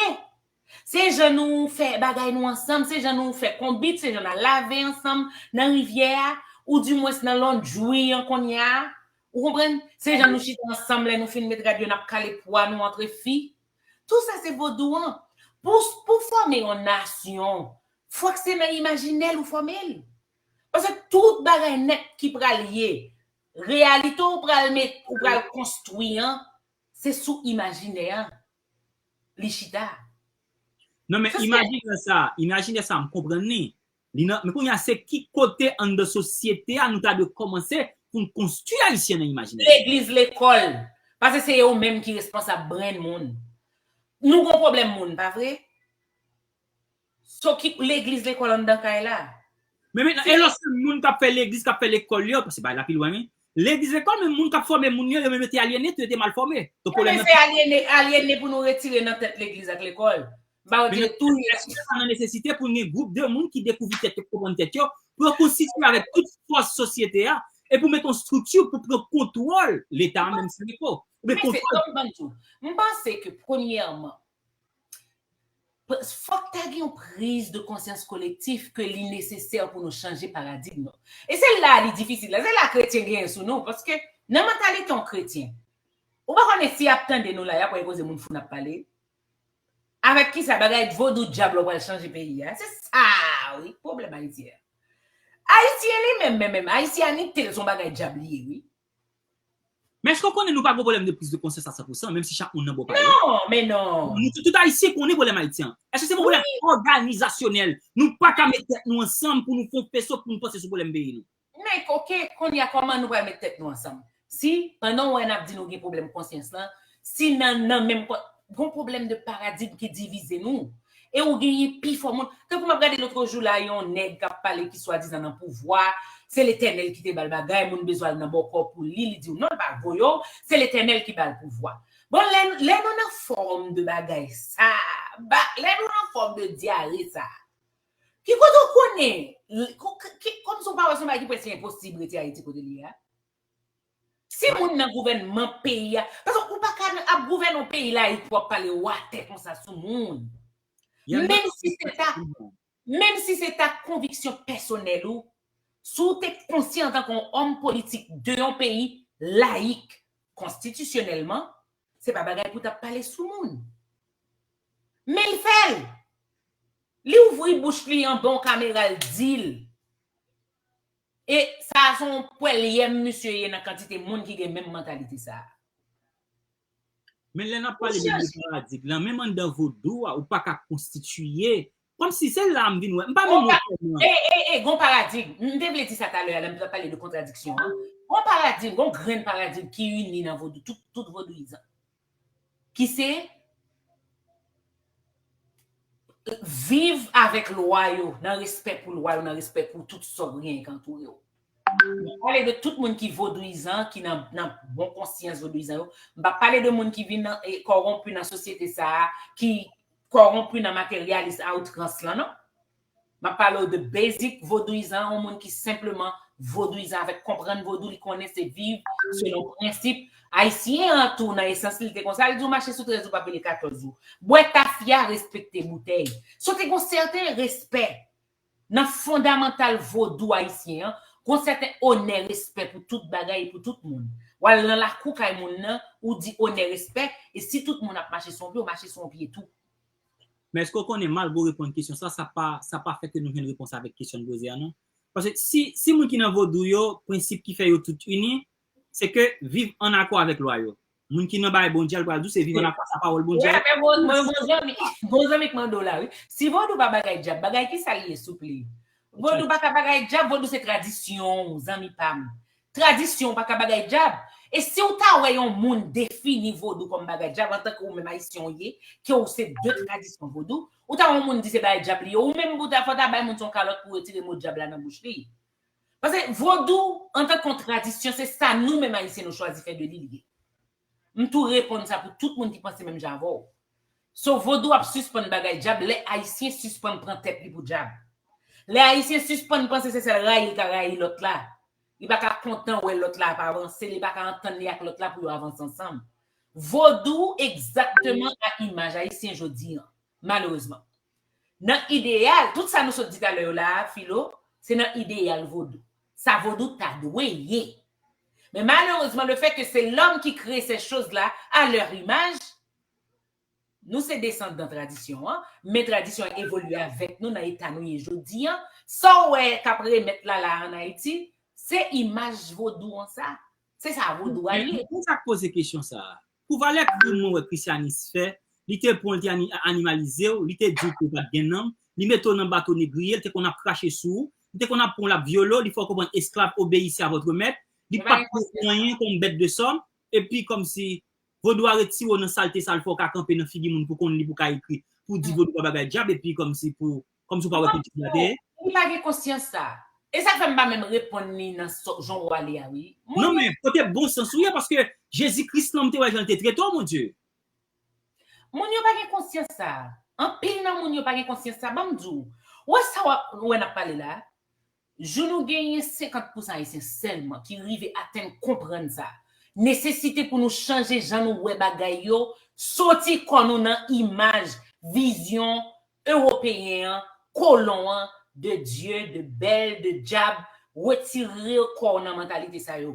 se jan nou fè bagay nou ansanm, se jan nou fè konbit, se jan n al lave ansanm nan rivyè a, oudimwens nan laundry an kounye a. Ou konprann? Se jan nou chita ansanm lè nou fin met rad yo, n ap kale pwa nou antre fi. Tou sa se vodou an. Pou, pou fòme yon nasyon, fòk se nan imajinè l ou fòme l. Paske tout bagay nèt ki pral ye, Reyalite ou pral met, ou pral konstwi an, se sou imajinè an li chita. Non, men imajinè sa, imajinè sa, m konprann li. Li nan, men kounye a, se ki kote anndan sosyete a nou ta dwe kòmanse pou n konstwi Ayisyen nan imajinè? Legliz, lekòl. Paske se yo menm ki responsab brain moun. Nou gon pwoblèm moun, pa vre? So ki legliz, lekòl anndan kay la. Men mentnan, e lòske moun k ap fè legliz, k ap fè lekòl yo, paske bagay la pi lwen, wi. Legliz, lekòl, men moun k ap fòme moun yo, yo menm yo te alyene tou, yo te mal fòme. Donk pwoblèm nan se alyene, alyene pou nou retire nan tèt legliz ak lekòl. Ba yo dire tou. Èske sa nan nesesite pou n gen gwoup de moun ki dekouvri tèt yo, konprann tèt yo, pou yo konstitye avèk tout fòs sosyete a, e pou met yon estrikti pou pran kontwòl Leta a, menm si l fo. Oubyen kontwòl. M panse ke premyèman, fòk ta gen yon priz de konsyans kolektif ke li nesesè pou nou chanje paradigm nou. E se la li difisil la, se la kretyen genyen sou nou, paske nan mantalite yon kretyen, ou pa konnen si y ap tande nou la, y ap wè koze moun fou n ap pale. Avèk kisa bagay vodou dyab la pral chanje peyi a? Se sa, wi, pwoblèm Ayiti a. Ayiti li menm, menm, menm, ayisyanite l se yon bagay dyab li ye, wi. Men èske w konnen nou pa gen pwoblèm de priz de konsyans a san pou san, menm si chak moun nan bò pa yo? Non, men non. Nou tout, tout Ayisyen konnen pwoblèm Ayiti an. Èske se yon pwoblèm òganizasyonèl? Nou pa ka met tèt nou ansanm pou nou fè yon feso pou nou panse sou pwoblèm peyi nou? Men, oke, kounye a, kòman nou pral met tèt nou ansanm? Si, pandan w wè n ap di nou gen pwoblèm konsyans lan, si nan, nan menm, gon pwoblèm de paradigm ki divize nou, e ou genyen pi fò moun. Tankou m ap gade lòt jou la, yon nèg k ap pale ki swadizan nan pouvwa, se Letènèl ki te ba l bagay, moun bezwen al nan bòkò pou li, li di w non, l pa voye w, se Letènèl ki ba l pouvwa. Bon, lè, lè nou nan fòm de bagay sa, lè nou nan fòm de dyare sa, ki kote w konnen, kòmsi w pa wè se yon bagay ki prèske enposib rete Ayiti kote l ye a? Si moun nan gouvènman peyi a, paske ou pa ka ap gouvène yon peyi layik pou w ap pale watè konsa sou moun. Menm si se ta, menm si se ta konviksyon pèsonèl ou, si w te konsyan antanke yon òm politik de yon peyi layik, konstitisyonèlman, se pa bagay pou w t ap pale sou moun. Men l fè l. Li ouvri bouch li anba yon kamera, l di l. E sa a se yon pwèlyèm misye ye nan kantite moun ki gen menm mantalite sa a. Men lè n ap pale de paradig lan, menm anndan vodou a, ou pa ka konstitiye. Kòmsi se la m vin wè. M pa menm wè kòman. E, e, e, gon paradig. M te vle di sa talè a, lè m t ap pale de kontradiksyon an. Gon paradig, gon grenn paradig ki ini nan vodou, tout, tout vodouyizan. Ki se viv avèk lwa yo, nan respè pou lwa yo, nan respè pou tout sa w genyen ki antoure w. M ap pale de tout moun ki vodouyizan, ki nan, nan bon konsyans vodouyizan yo. M p ap pale de moun ki vin nan, e, kòwonpi nan sosyete sa a, ki kòwonpi nan materyalis a outrans lan, non. M ap pale w de basic vodouyizan, yon moun ki senpleman vodouyizan avèk konprann vodou, li konnen se viv selon prensip ayisyen an tou, nan esans li te konsa, li di w mache sou trèz ou p ap rele katòz ou. Bwè tafya, respekte boutèy. So te gon sèten respè nan fondamantal vodou ayisyen an, gon sèten onè, respè pou tout bagay e pou tout moun. W al nan lakou kay moun nan, ou di onè, respè, e si tout moun ap mache sou yon pye, ou mache sou yon pye tou. Men èske w konnen, malgre w reponn kesyon sa, sa pa, sa pa fè ke nou jwenn repons avèk kesyon n poze a, non? Paske si, si moun ki nan vodou yo, prensip ki fè yo tout ini, se ke viv an akò avèk lwa yo. Moun ki nan bagay Bondye a, l pral di w se viv an akò, sa pawòl Bondye a. Wi, men bon, bon, bon zanmi, bon zanmi k mande w la, wi. Si vodou pa bagay dyab, bagay ki sa l ye, souple? Vodou pa ka bagay dyab, vodou se tradisyon w, zanmi pa m. Tradisyon w pa ka bagay dyab. E si w ta wè yon moun defini vodou kòm bagay dyab, antanke ou menm ayisyen w ye, ke w se de tradisyon vodou, ou ta wè yon moun di se bagay dyab li ye, ou menm ou ta fò ta bay moun sa yon kalòt pou retire mo dyab la nan bouch li. Paske vodou, antanke yon tradisyon, se sa nou menm ayisyen nou chwazi fè de li, li ye. M tou reponn sa pou tout moun ki panse menm jan avè w. So vodou ap sispann bagay dyab lè ayisyen sispann pran tèt li pou dyab. Lè ayisyen sispann panse se sèl rayi l ka rayi lòt la. Li pa ka kontan wè lòt la ap avanse, li pa ka antann li ak lòt la pou yo avanse ansanm. Vodou egzakteman a imaj ayisyen jodi an, malerezman. Nan ideyal, tout sa nou sot di talè yo la a, Filo, se nan ideyal vodou. Sa vodou ta dwe ye. Men malerezman, le fait que c'est l'homme qui crée ces choses-là à leur image, nou se desandan tradisyon an, men tradisyon an evolye avèk nou nan eta nou ye jodi an. Sa w wè k ap remèt la la ann Ayiti, Se imaj vodou an sa. Se sa vodou a ye. Pou sa k poze kesyon sa a, pou valè krim mwen wè Christianise fè, li te pran, li te ani- animalize w, li te di w ke w pa t gen nanm, li mete w nan bato negriye, li te konn ap krache sou ou, li te konn ap pran w, l ap vyole w, li fè w konprann esclave obéissez à votre maître, li pa t pou anyen kòm bèt de sòm, epi kòmsi vodou a retire w nan salte sa l fè w ka kanpe nan figi moun pou konn li pou ka ekri, pou di vodou pa bagay dyab, epi kòmsi pou kòmsi w pa wè ki dyab la te ye. Li pa gen konsyans sa. E sa k fè m pa menm reponn li nan jan w ale a wi. Non men, kote bon sans ou ye, paske Jezi Kris lan m te wè jan l te trete w, mon Dieu. Moun yo pa gen konsyans sa. Anpil nan moun yo pa gen konsyans sa. Ban m di w, ou wè sa w ap- ou wè n ap pale la? Jou nou genyen senkant pousan Ayisyen sèlman ki rive atenn konprann sa. Nesesite pou nou chanje jan nou wè bagay yo, soti kò nou nan imaj, vizyon ewopeyen an, kolon an, de Dye, de bèl, de dyab, retire kò w nan mantalite sa yo.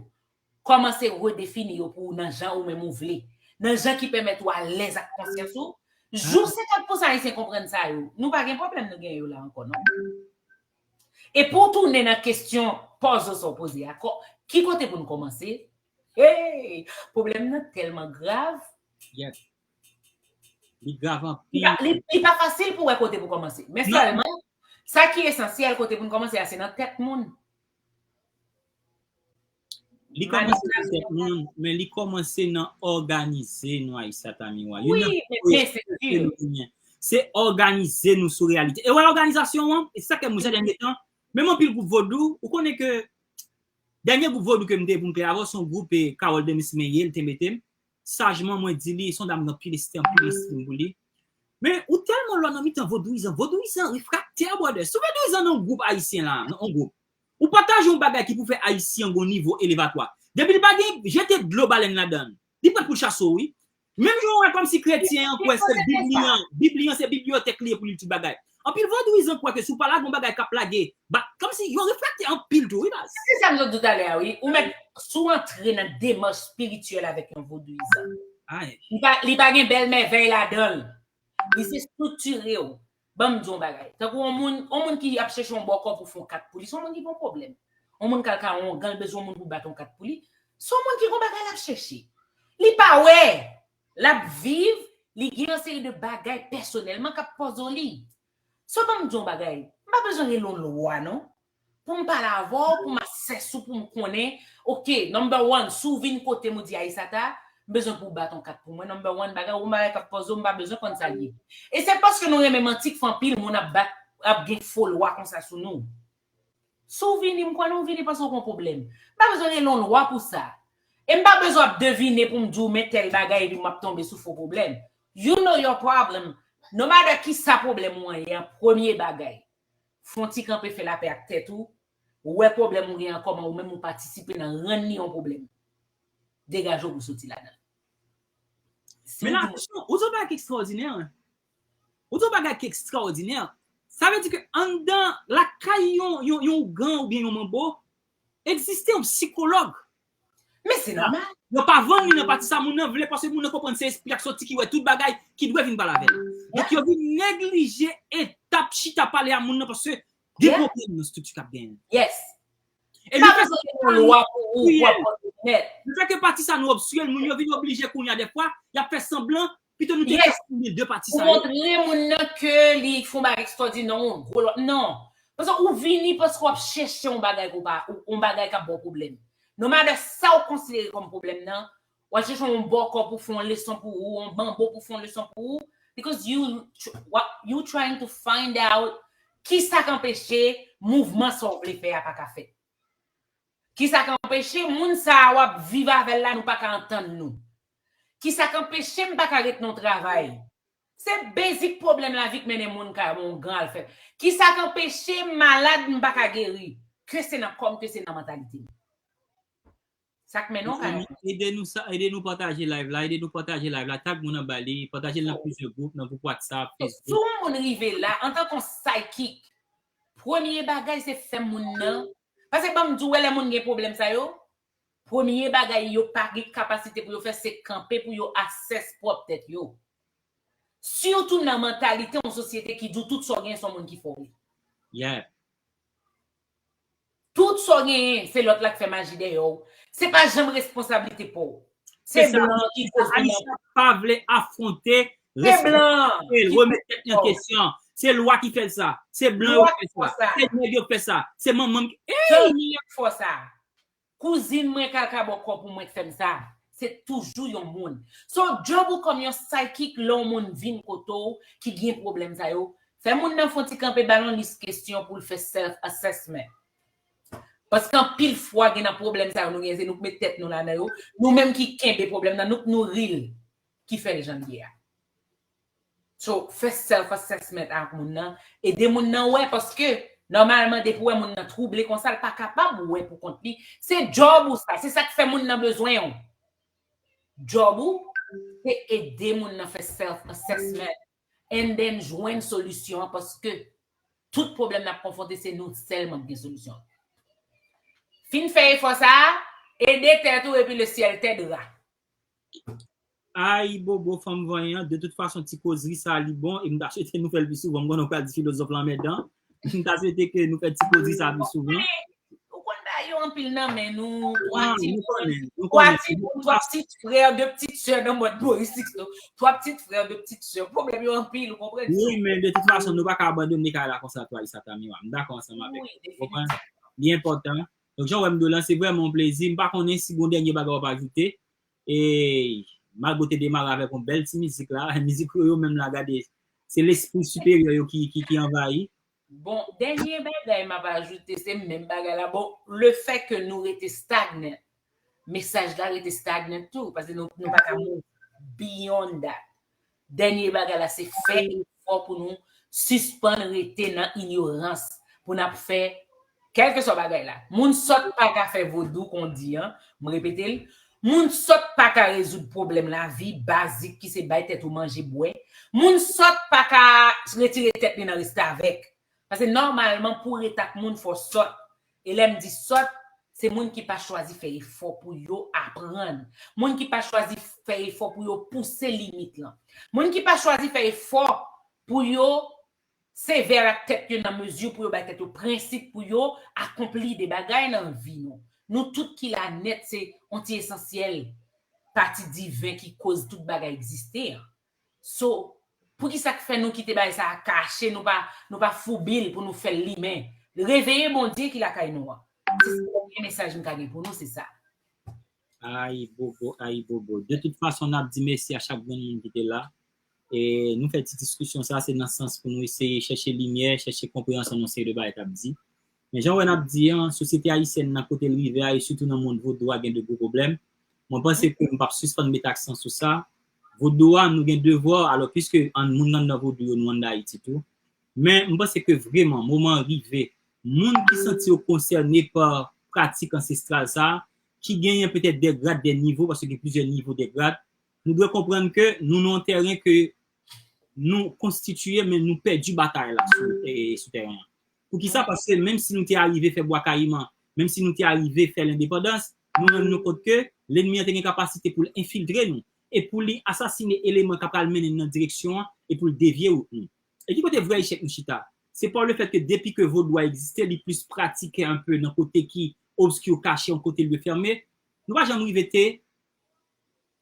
Kòmanse redefini yo pou ou nan jan ou menm ou vle, nan jan ki pèmèt ou alèz ak konsyans ou. Jou senkant pousan Ayisyen konprann sa yo, nou pa gen pwoblèm nou gen yo la ankò non. E pou w tounen nan kesyon pòz ou sa w poze a, ki kote pou n kòmanse? Hey! Pwoblèm nan tèlman grav. Li grav anpil. Li pa- li- li pa fasil pou wè kote pou kòmanse. Men sèlman, sa ki esansyèl kote pou n kòmanse a, se nan tèt moun. Li kòmanse nan tèt moun, men li kòmanse nan òganize nou, Aissata Miroir. Youn nan Wi, men byen se di. Se òganize nou sou reyalite. E wè òganizasyon an, e sa ke mwen dènye tan, menm anpil gwoup vodou, ou konnen ke dènye gwoup vodou ke m te pou m klè avè w, se yon gwoup e Carole Denis Meye, l te mete m. Sajman, mwen di li, se yon dam gen anpil estè, anpil estim pou li. Men, ou tèlman lò nan mitan vodouyizan, vodouyizan refraktè, brother. Si vodouyizan nan yon gwoup ayisyen la, nan yon gwoup, ou pataje yon bagay ki pou fè ayisyen gon nivo elevatwa. Depi li pa gen, jete dlo balèn ladan l. Li prèt pou l chase w, wi. Menm jan w wè kòmsi kretyen an kwè se Bib li an, Bib li an se bibliyotèk li ye pou li tout bagay. Anpil vodouyizan kwè ke si w pa lage yon bagay k ap lage, ba, kòmsi yo refraktè anpil tou, wi, baz. Se sa m t ap di w talè a, wi. Ou mèt, si w antre nan demach espirityèl avèk yon vodouyizan, li pa, li pa gen bèl mèvèy ladan l. Li se estriktire w. Ban m di w yon bagay. Tankou yon moun, yon moun ki ap chèche yon bòkò pou fè yon kat pou li, se yon moun ki gen yon pwoblèm. Yon moun k al kay yon ongan, l bezwen yon moun pou bat yon kat pou li, se yon moun ki gen yon bagay l ap chèche. Li pa wè, l ap viv, li gen yon seri de bagay pèsonèlman k ap pòze li. So, ban m di w yon bagay, m pa bezwen rele yon lwa, non. Pou m pale avè w, pou m assess ou, pou m konnen, ok, number one, si w vin kote m ou di Aissata, m bezwen pou w bat yon kat pou mwen, number one, bagay, yon bagay k ap pòze w, m pa bezwen konn sa l ye. E se paske nou renmen manti k fè anpil moun ap bat, ap gen fo lwa konsa sou nou. Si w vini, m kwè nou vini paske w gon pwoblèm. M pa bezwen rele yon lwa pou sa. E m pa bezwen ap devine pou m di w men tèl bagay epi m ap tonbe sou fo pwoblèm. You know your problem. No matter kisa pwoblèm ou an ye a, premye bagay, fè yon ti kanpe fè lapè ak tèt ou, wè pwoblèm ou gen an kòman ou menm ou patisipe nan rann li yon pwoblèm. Degaje w pou soti ladan l. Men la, ou di yon bagay ki ekstraòdinè. Ou di yon bagay ki ekstraòdinè. Sa vle di ke anndan lakay yon, yon, yon ougan oubyen yon manbo, egziste yon sikològ. Men se nòmal. Yo pa vann li nan pati sa moun nan vle, paske moun nan konprann se espri ak soti ki wè tout bagay, ki dwe vin pale avè l. Donk yo vin neglije etap chita pale a moun nan, paske gen pwoblèm nan estrikti k ap genyen. Yes. E li fè ke pati sa nou obstriyèl, moun yo vin oblije kounye a dèfwa, y ap fè sanblan, pito nou te fè kounye de pati sa yo. Ou montre moun nan ke li fè yon bagay ekstraòdinè, yon gwo lòt. Non. Paske ou vini paske w ap chèche yon bagay ke w pa, yon bagay k ap ba w pwoblèm. No matter sa w konsidere kòm pwoblèm nan, w ap chèche yon bòkò pou fè yon leson pou ou, yon manbo pou fè yon leson pou ou, because you, you trying to find out kisa k anpeche mouvman sa w vle fè a pa ka fèt. Kisa k anpeche moun sa a w ap viv avè l la, nou pa ka antann nou? Kisa k anpeche m pa ka ret nan yon travay? Se basic pwoblèm lavi k mennen moun kay yon gran al fè. Kisa k anpeche m malad, m pa ka geri? Ke se nan kò m, ke se nan mantalite m. Sa k mennen w kay. Ede nou, ede nou pataje live la, ede nou pataje live la, tag moun anba li, pataje l nan plizyè gwoup, nan gwoup WhatsApp, Facebook. Si yon moun rive la, antanke yon psychic, premye bagay se fè moun nan Paske ban m di w, wè lè moun gen pwoblèm sa yo, premye bagay yo pa gen kapasite pou yo fè, se kanpe pou yo assess pwòp tèt yo. Sitou nan mantalite yon sosyete ki di w tout sa w gen se yon moun ki fè w li. Yeah. Tout sa w genyen, se lòt la k fè maji dèyè w. Se pa janm responsablite pa w. Se blan ki koz nou nan. Ayisyen pa vle afwonte, respekte l, remèt tèt li an kesyon. Se lwa ki fè sa. Se blan yo fè sa. Se nèg yo fè sa. Se manman m ki. Zanmi an k fè sa. Kouzin mwen k al ka ba w kòb pou mwen k fè m sa. Se toujou yon moun. So, djòb ou kòm yon psychic, lè yon moun vin kote w ki gen pwoblèm sa yo, fè moun nan fè yon ti kanpe, ba l yon lis kesyon pou l fè self assessment. Paske anpil fwa gen nan pwoblèm sa yo nou gen, se nou k met tèt nou ladan yo. Nou menm ki kenbe pwoblèm nan, nou k nouri l, ki fè l jan l ye a. So, fè self assessment ak moun nan, ede moun nan wè, paske nòmalman depi w wè moun nan twouble konsa, l pa kapab wè pou kont li. Se djòb ou sa, se sa k fè moun nan bezwen w. Djòb ou, se ede moun nan fè self assessment and then jwenn solisyon an, paske tout pwoblèm n ap konfwonte, se nou sèlman ki gen solisyon. Fin fè efò sa a, ede tèt ou epi le syèl t'aidera. Ay bobo fanm vanyan, de tout fason ti kozri sa li bon e m ta swete nou fè l pi souvan, m konnen w pral di filozòf lanmèdan. M ta swete ke nou fè ti kozri sa pi souvan. Ou konn bagay yo anpil nan men nou, twa ti moun, twa ti moun, twa pitit frè, de pitit sè nan mòd Moris Sixto, twa pitit frè, de pitit sè, pwoblèm yo anpil, ou konprann? Wi, men de tout fason nou pa ka abandone kay la konsa twa Isata Miwa, m dakò ansanm avèk ou, ou konprann? Li enpòtan. Donk jan w wè m do lan, se vrèman yon plezi, m pa konnen si gon dènye bagay w ap ajoute. E malgre w te demare avèk yon bèl ti mizik la, mizik yo yo menm la gade, se lespri siperyè yo ki ki ki anvayi. Bon, dènye bagay m ap ajoute se menm bagay la. Bon, le fè ke nou rete stagnant, mesaj la rete stagnant tou, paske nou nou pa ka move beyond that. Dènye bagay la se fè efò pou nou sispann rete nan inyorans, pou n ap fè kèlkeswa bagay la. Moun sòt pa ka fè vodou kon di an, m repete l, moun sòt pa ka rezoud pwoblèm lavi bazik ki se bay tèt ou manje bwè, moun sòt pa ka retire tèt li nan restavèk. Paske nòmalman pou w ret ak moun fò w sòt. E lè m di sòt, se moun ki pa chwazi fè efò pou yo aprann. Moun ki pa chwazi fè efò pou yo pouse limit lan. Moun ki pa chwazi fè efò pou yo sevè ak tèt yo nan mezi pou yo bay tèt yo prensip pou yo akonpli de bagay nan vi nou. Nou tout ki la nèt se yon ti esansyèl pati diven ki koz tout bagay egziste an. So, poukisa k fè nou kite bagay sa a kache, nou pa nou pa foubi l pou nou fè l limen? Reveye Bondye ki lakay nou an. Se premye mesaj m ka gen pou nou, se sa. Ayibobo, ayibobo. De tout fason, n ap di mèsi a chak grenn moun ki te la. E nou fè ti diskisyon sa, se nan sans pou nou eseye chèche limyè, chèche konpreyansyon nan seri de bagay k ap di. Men jan w wè n ap di an, sosyete ayisyèn nan kote l rive a, e sitou nan mond vodou a, gen de gwo pwoblèm. Mwen panse ke m p ap sispann mete aksan sou sa. Vodou a, nou gen devwa, alò, piske an, moun anndan vodou yo, nou anndan Ayiti tou. Men m panse ke vrèman, moman an rive, moun ki santi yo konsène pa pratik ansestral sa a, ki genyen petèt de grad, de nivo, paske gen plizyè nivo de grad, nou dwe konprann ke nou nan yon tèren ke nou konstitiye, men nou pèdi batay la sou, e, sou tèren an. Poukisa? Paske menm si nou te arive fè Bwa Kayiman, menm si nou te arive fè lendepandans, nou rann nou kont ke lènmi an te gen kapasite pou l enfiltre nou e pou li asasine eleman k ap pral mennen n nan direksyon an e pou l devye wout nou. E ki kote vrè echèk nou chita? Se pa lefèt ke depi ke vodou a egziste, li plis pratike enpe nan kote ki obski, kache, yon kote l dwe fèmen. Nou pa janm rive te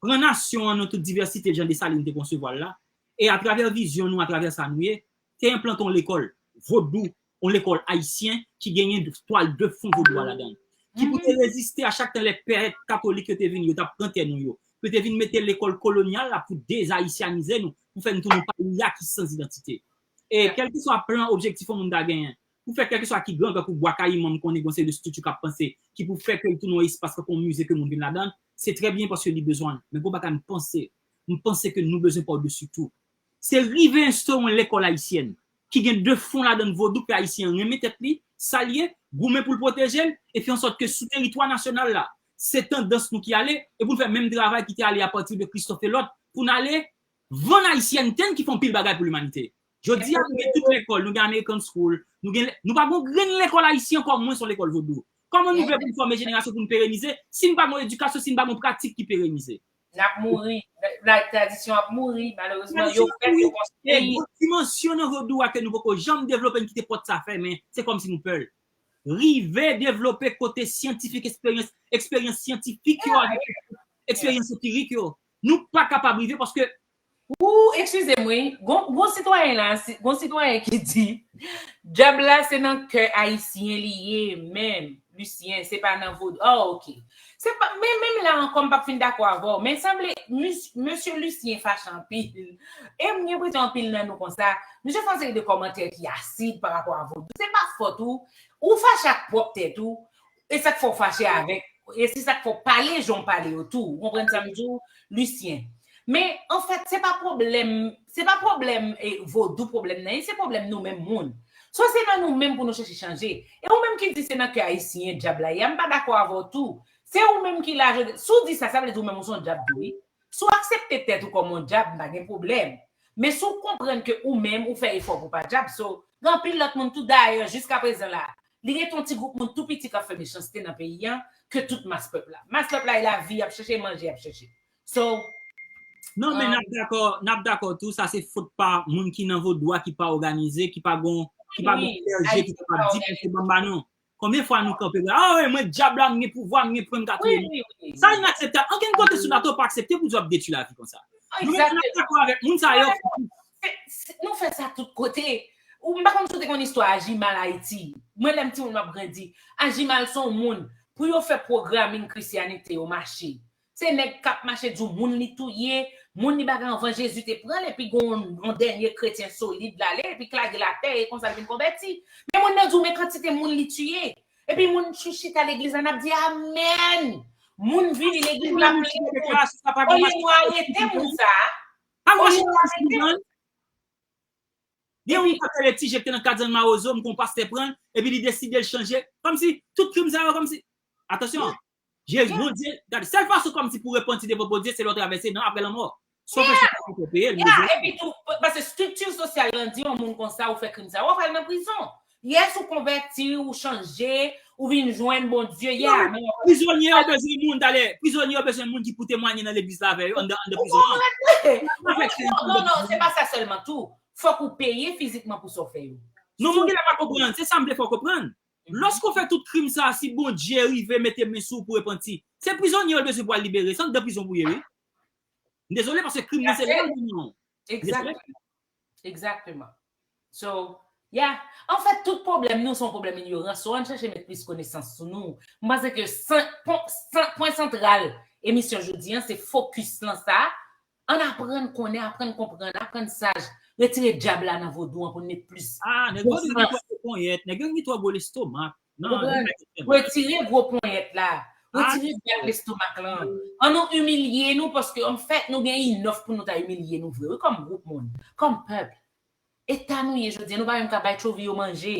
pran nasyon an nan tout divèsite jan Desalin te konsevwa l la, e atravè vizyon nou, atravè sa nou ye, te enplante yon lekòl vodou, yon lekòl ayisyen ki genyen twal de fon vodou a ladan l, ki pou te reziste a chak tan lè pèt katolik yo te vin, yo t ap pran tè nou yo, yo te vin mete lekòl kolonyal la pou dezayisyanize nou, pou fè n tounen yon parya ki san idantite. E kèlkeswa plan, objektif yon moun ta genyen, pou fè kèlkeswa ki gran, tankou Bwa Kayiman, m konnen gen yon seri de estrikti k ap panse, ki pou fè ke l tounen yon espas, tankou yon mize ke moun vin ladan l, se trè byen paske li bezwen l. Men gon bagay m panse, m panse ke nou bezwen padesi tou. Se rive enstore yon lekòl ayisyèn ki gen de fon ladan l vodou ke ayisyen an renmen tèt li, sa l ye, goumen pou l pwoteje l, e fè ansòt ke sou teritwa nasyonal la, se tandans nou ki ale, e pou n fè menm travay ki te ale apati de Christophe e lòt, pou n ale vann ayisyènte n ki fè anpil bagay pou limanite. Jodi a, nou gen tout lekòl, nou gen American School, nou gen, nou pa gen yon grenn lekòl ayisyen ankò, mwens yon lekòl vodou. Kòman nou vle pou n fòme jenerasyon pou n perenize, si n pa gen yon edikasyon, si n pa gen yon pratik ki perenize? N ap mouri. Tradisyon ap mouri, malerezman. Yo fèt, yo konstwi. Gen dimansyon nan vodou a ke nou poko janm devlope, n kite pòt sa fèmen. Se kòmsi nou pè l. rive devlope kote syantifik, eksperyans, eksperyans syantifik yo avèk eksperyans anpirik yo. Nou pa kapab rive paske Ou, eskize m wi, gon, gon sitwayen la, si, gon sitwayen ki di, dyab la se nan kè ayisyen li ye menm, Lucien, se pa nan vodou. Oh, ok. Se pa, men menm la ankò, m p ap fin dakò avè w, men sanble, mesye Lucien fache anpil. E m gen enpresyon anpil nan nou konsa. Misye fè yon seri de kòmantè ki asid pa rapò a vodou. Se pa fòt ou. Ou fache ak pwòp tèt ou. E sa k fè w fache avèk, e se sa k fè w pale jan w pale yo tou. Ou konprann sa m di w, Lucien? Men, anfèt, se pa pwoblèm, se pa pwoblèm e, vodou pwoblèm nan ye, se pwoblèm nou menm moun. So se nan nou menm pou nou chèche chanje. E ou menm ki di se nan kè ayisyen dyab la ye a, m pa dakò avè w tou. Se ou menm ki la, jodi, si w di sa, sa vle di ou menm ou se yon dyab tou wi. Si w aksepte tèt ou kòm yon dyab, m pa gen pwoblèm. Men si w konprann ke ou menm ou fè efò pou w pa dyab, so, gen anpil lòt moun tou dayè, jiskaprezan la, li rete yon ti gwoup moun tou piti k ap fè mechanste nan peyi a, ke tout mas pèp la. Mas pèp la e lavi, y ap chèche manje, y ap chèche. So, Non, men n ap dakò, n ap dakò tou, sa se fot pa moun ki nan vodou a, ki pa òganize, ki pa gon, ki pa gon klèje ki kapab di, paske banm ba nou. Konbyen fwa nou kanpe, ah wi, mwen dyab la, m gen pouvwa, m gen pwen, m ka touye moun. Sa inakseptab. Ankenn kote sou latè ou pa aksepte pou di w ap detwi lavi konsa. Nou menm nou dakò avèk moun sa yo. Nou fè sa tout kote. Ou m pa konn si w te konn istwa Ajimal Ayiti. Mwen lè m timoun m ap grandi. Ajimal se yon moun, pou yo fè programming Christianity yo mache. Se nèg k ap mache di w moun li touye, moun li bagay anvan Jezi te pran l, epi gen yon, yon dènye kretyen solid l ale, epi k lage l atè, e konsa l vin konvèti. Men moun nan di w, men kantite moun li tiye. Epi moun ch-, chita legliz la, n ap di, amèn! Moun vini legliz la plen moun. Olye nou arete moun sa a, olye nou arete moun. Gen yon moun k ap rele Ti Je ki te nan kat zòn Mawozo, m kwè yon pastè pran l, epi li deside l chanje. Kòmsi tout krim sa yo, kòmsi, atansyon, Jezi, Bondye, gade, sèl fason kòmsi pou repanti devan Bondye, se lè w travèse nan apre lanmò. Sa w fè sou tè a, ou peye l, m bezwen. Epi tou, paske estrikti sosyal lan di yon moun konsa ou fè krim sa, w ap al nan prizon. Yes, ou konvèti, ou chanje, ou vin jwenn Bondye, yeah, men. Prizonye yo bezwen moun, talè. Prizonye yo bezwen moun ki pou temwanye nan legliz la avè yo, anndan, anndan prizon an. Non, non, se pa sa sèlman tou. Fòk ou peye fizikman pou sa w fè yo. Non, moun genlè pa konprann. Se sa m vle fè w konprann. Lòske w fè tout krim sa, si Bondye rive mete men sou ou pou repanti, se prizonye yo l bezwen pou al libere, se anndan prizon pou ye, wi. M dezole, paske krim nan se lè l vini an. Dezole. Exactement. So, yeah. Anfèt, tout pwoblèm nou se yon pwoblèm inyorans. So, ann chèche met plis konesans sou nou. M panse ke san, pwen, san, pwen santral emisyon jodi an, se fokis lan sa. Ann aprann konnen, aprann konprann, aprann saj. Retire dyab la nan vodou an pou n met plis. Ah, nèg vodou gen twò gwo ponyèt, nèg yo gen twò gwo lestomak. Non, retire gwo ponyèt la. Retire dyab lestomak lan. Ann nou imilye nou, paske anfèt, nou gen inòf pou nou ta imilye nou vre, wi, kòm gwoup moun, kòm pèp. Eta nou ye jodi a, nou pa menm ka bay tchovi yo manje.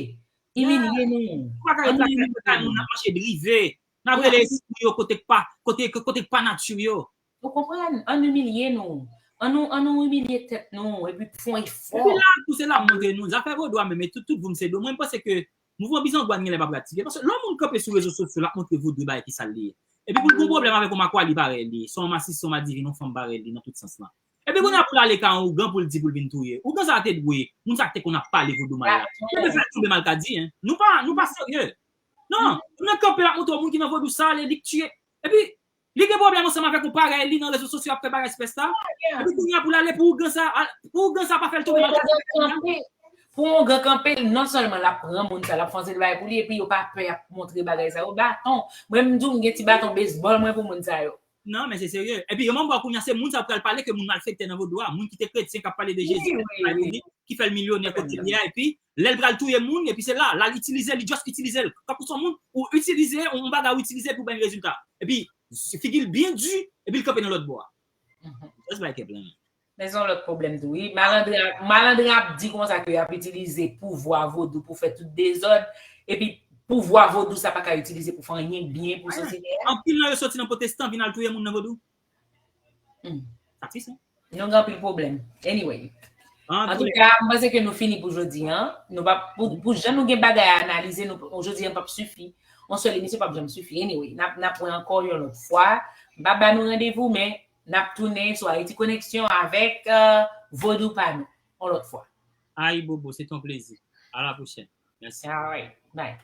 Imilye nou. Nou pa ka imilye nou. N ap mache drive. N ap rele espri yo kote k pa, kote, kote k pa nati yo. Ou konprann? Ann imilye nou. Ann nou, ann nou imilye tèt nou, epi fè yon efò. Epi la, tou se la m montre nou. Zafè vodou a menm, e tout, tout voum se dlo. Mwen, m panse ke mouvman bizango a genlè pa pratike. Paske lè yon moun kanpe sou rezo sosyo, l ap montre vodou e bagay ki sal li ye. Epi pou l gen yon pwoblèm avèk yon makwali parèy li, se yon masis, se yon madivin, yon fanm parèy li nan tout sans lan. Epi kounye a pou l ale kay yon ougan pou l di pou l vin touye. Ougan sa a te dwe, moun sa a te konn ap pale vodou mal la. Yo te fè l tonbe malkadi, en. Nou pa, nou pa serye. Non, moun nan kanpe l ap montre w moun ki nan vodou sa ale, li k tiye. Epi, li gen pwoblèm ansanm avèk yon parèy li nan rezo sosyo ap fè bagay espès la. Epi kounye a pou l ale pou ougan sa, pou ougan sa pa fè l tonbe malkadi. Pou yon gran kanpe, non sèlman l ap pran moun sa, l ap fè yon seri de bagay pou li, epi yo pa pè ap montre bagay sa yo. Baton. Mwen, m di w, m gen ti baton bezbòl mwen pou moun sa yo. Non, men se serye. Epi yo menm bò kounye a, se moun sa yo pral pale ke moun malfektè nan vodou a, moun ki te kretyen k ap pale de Jezi, ki fè l milyonè kote li a, epi lè l pral touye moun, epi se la, l al itilize, li just itilize l. Tankou se yon moun, ou itilize, yon bagay ou itilize pou bay rezilta. Epi figi l byen di, epi l kanpe nan lòt bò a. Just bay kè plen. Men se yon lòt pwoblèm tou, wi. Malandren, malandren ap di konsa ke y ap itilize pouvwa vodou pou fè tout dezòd, epi pouvwa vodou sa pa ka itilize pou fè anyen byen pou sosyete a. Anpil nan yo soti nan pwotestan vin al touye moun nan vodou. Hmm. Sa tris, wi. Nou gen anpil pwoblèm. Anyway. Antouka, m panse ke nou fini pou jodi a. Nou pa, pou, pou jan nou gen bagay a analize, nou, jodi a p ap sifi. Yon sèl emisyon p ap janm sifi. Anyway, n ap, n ap wè ankò yon lòt fwa. M pa ba nou randevou, men n ap tounen sou Haïti Connection avèk, euh, Vodou pa nou. Yon lòt fwa. Ayibobo, se te yon plezi. À la prochaine. Merci. All right. Bye.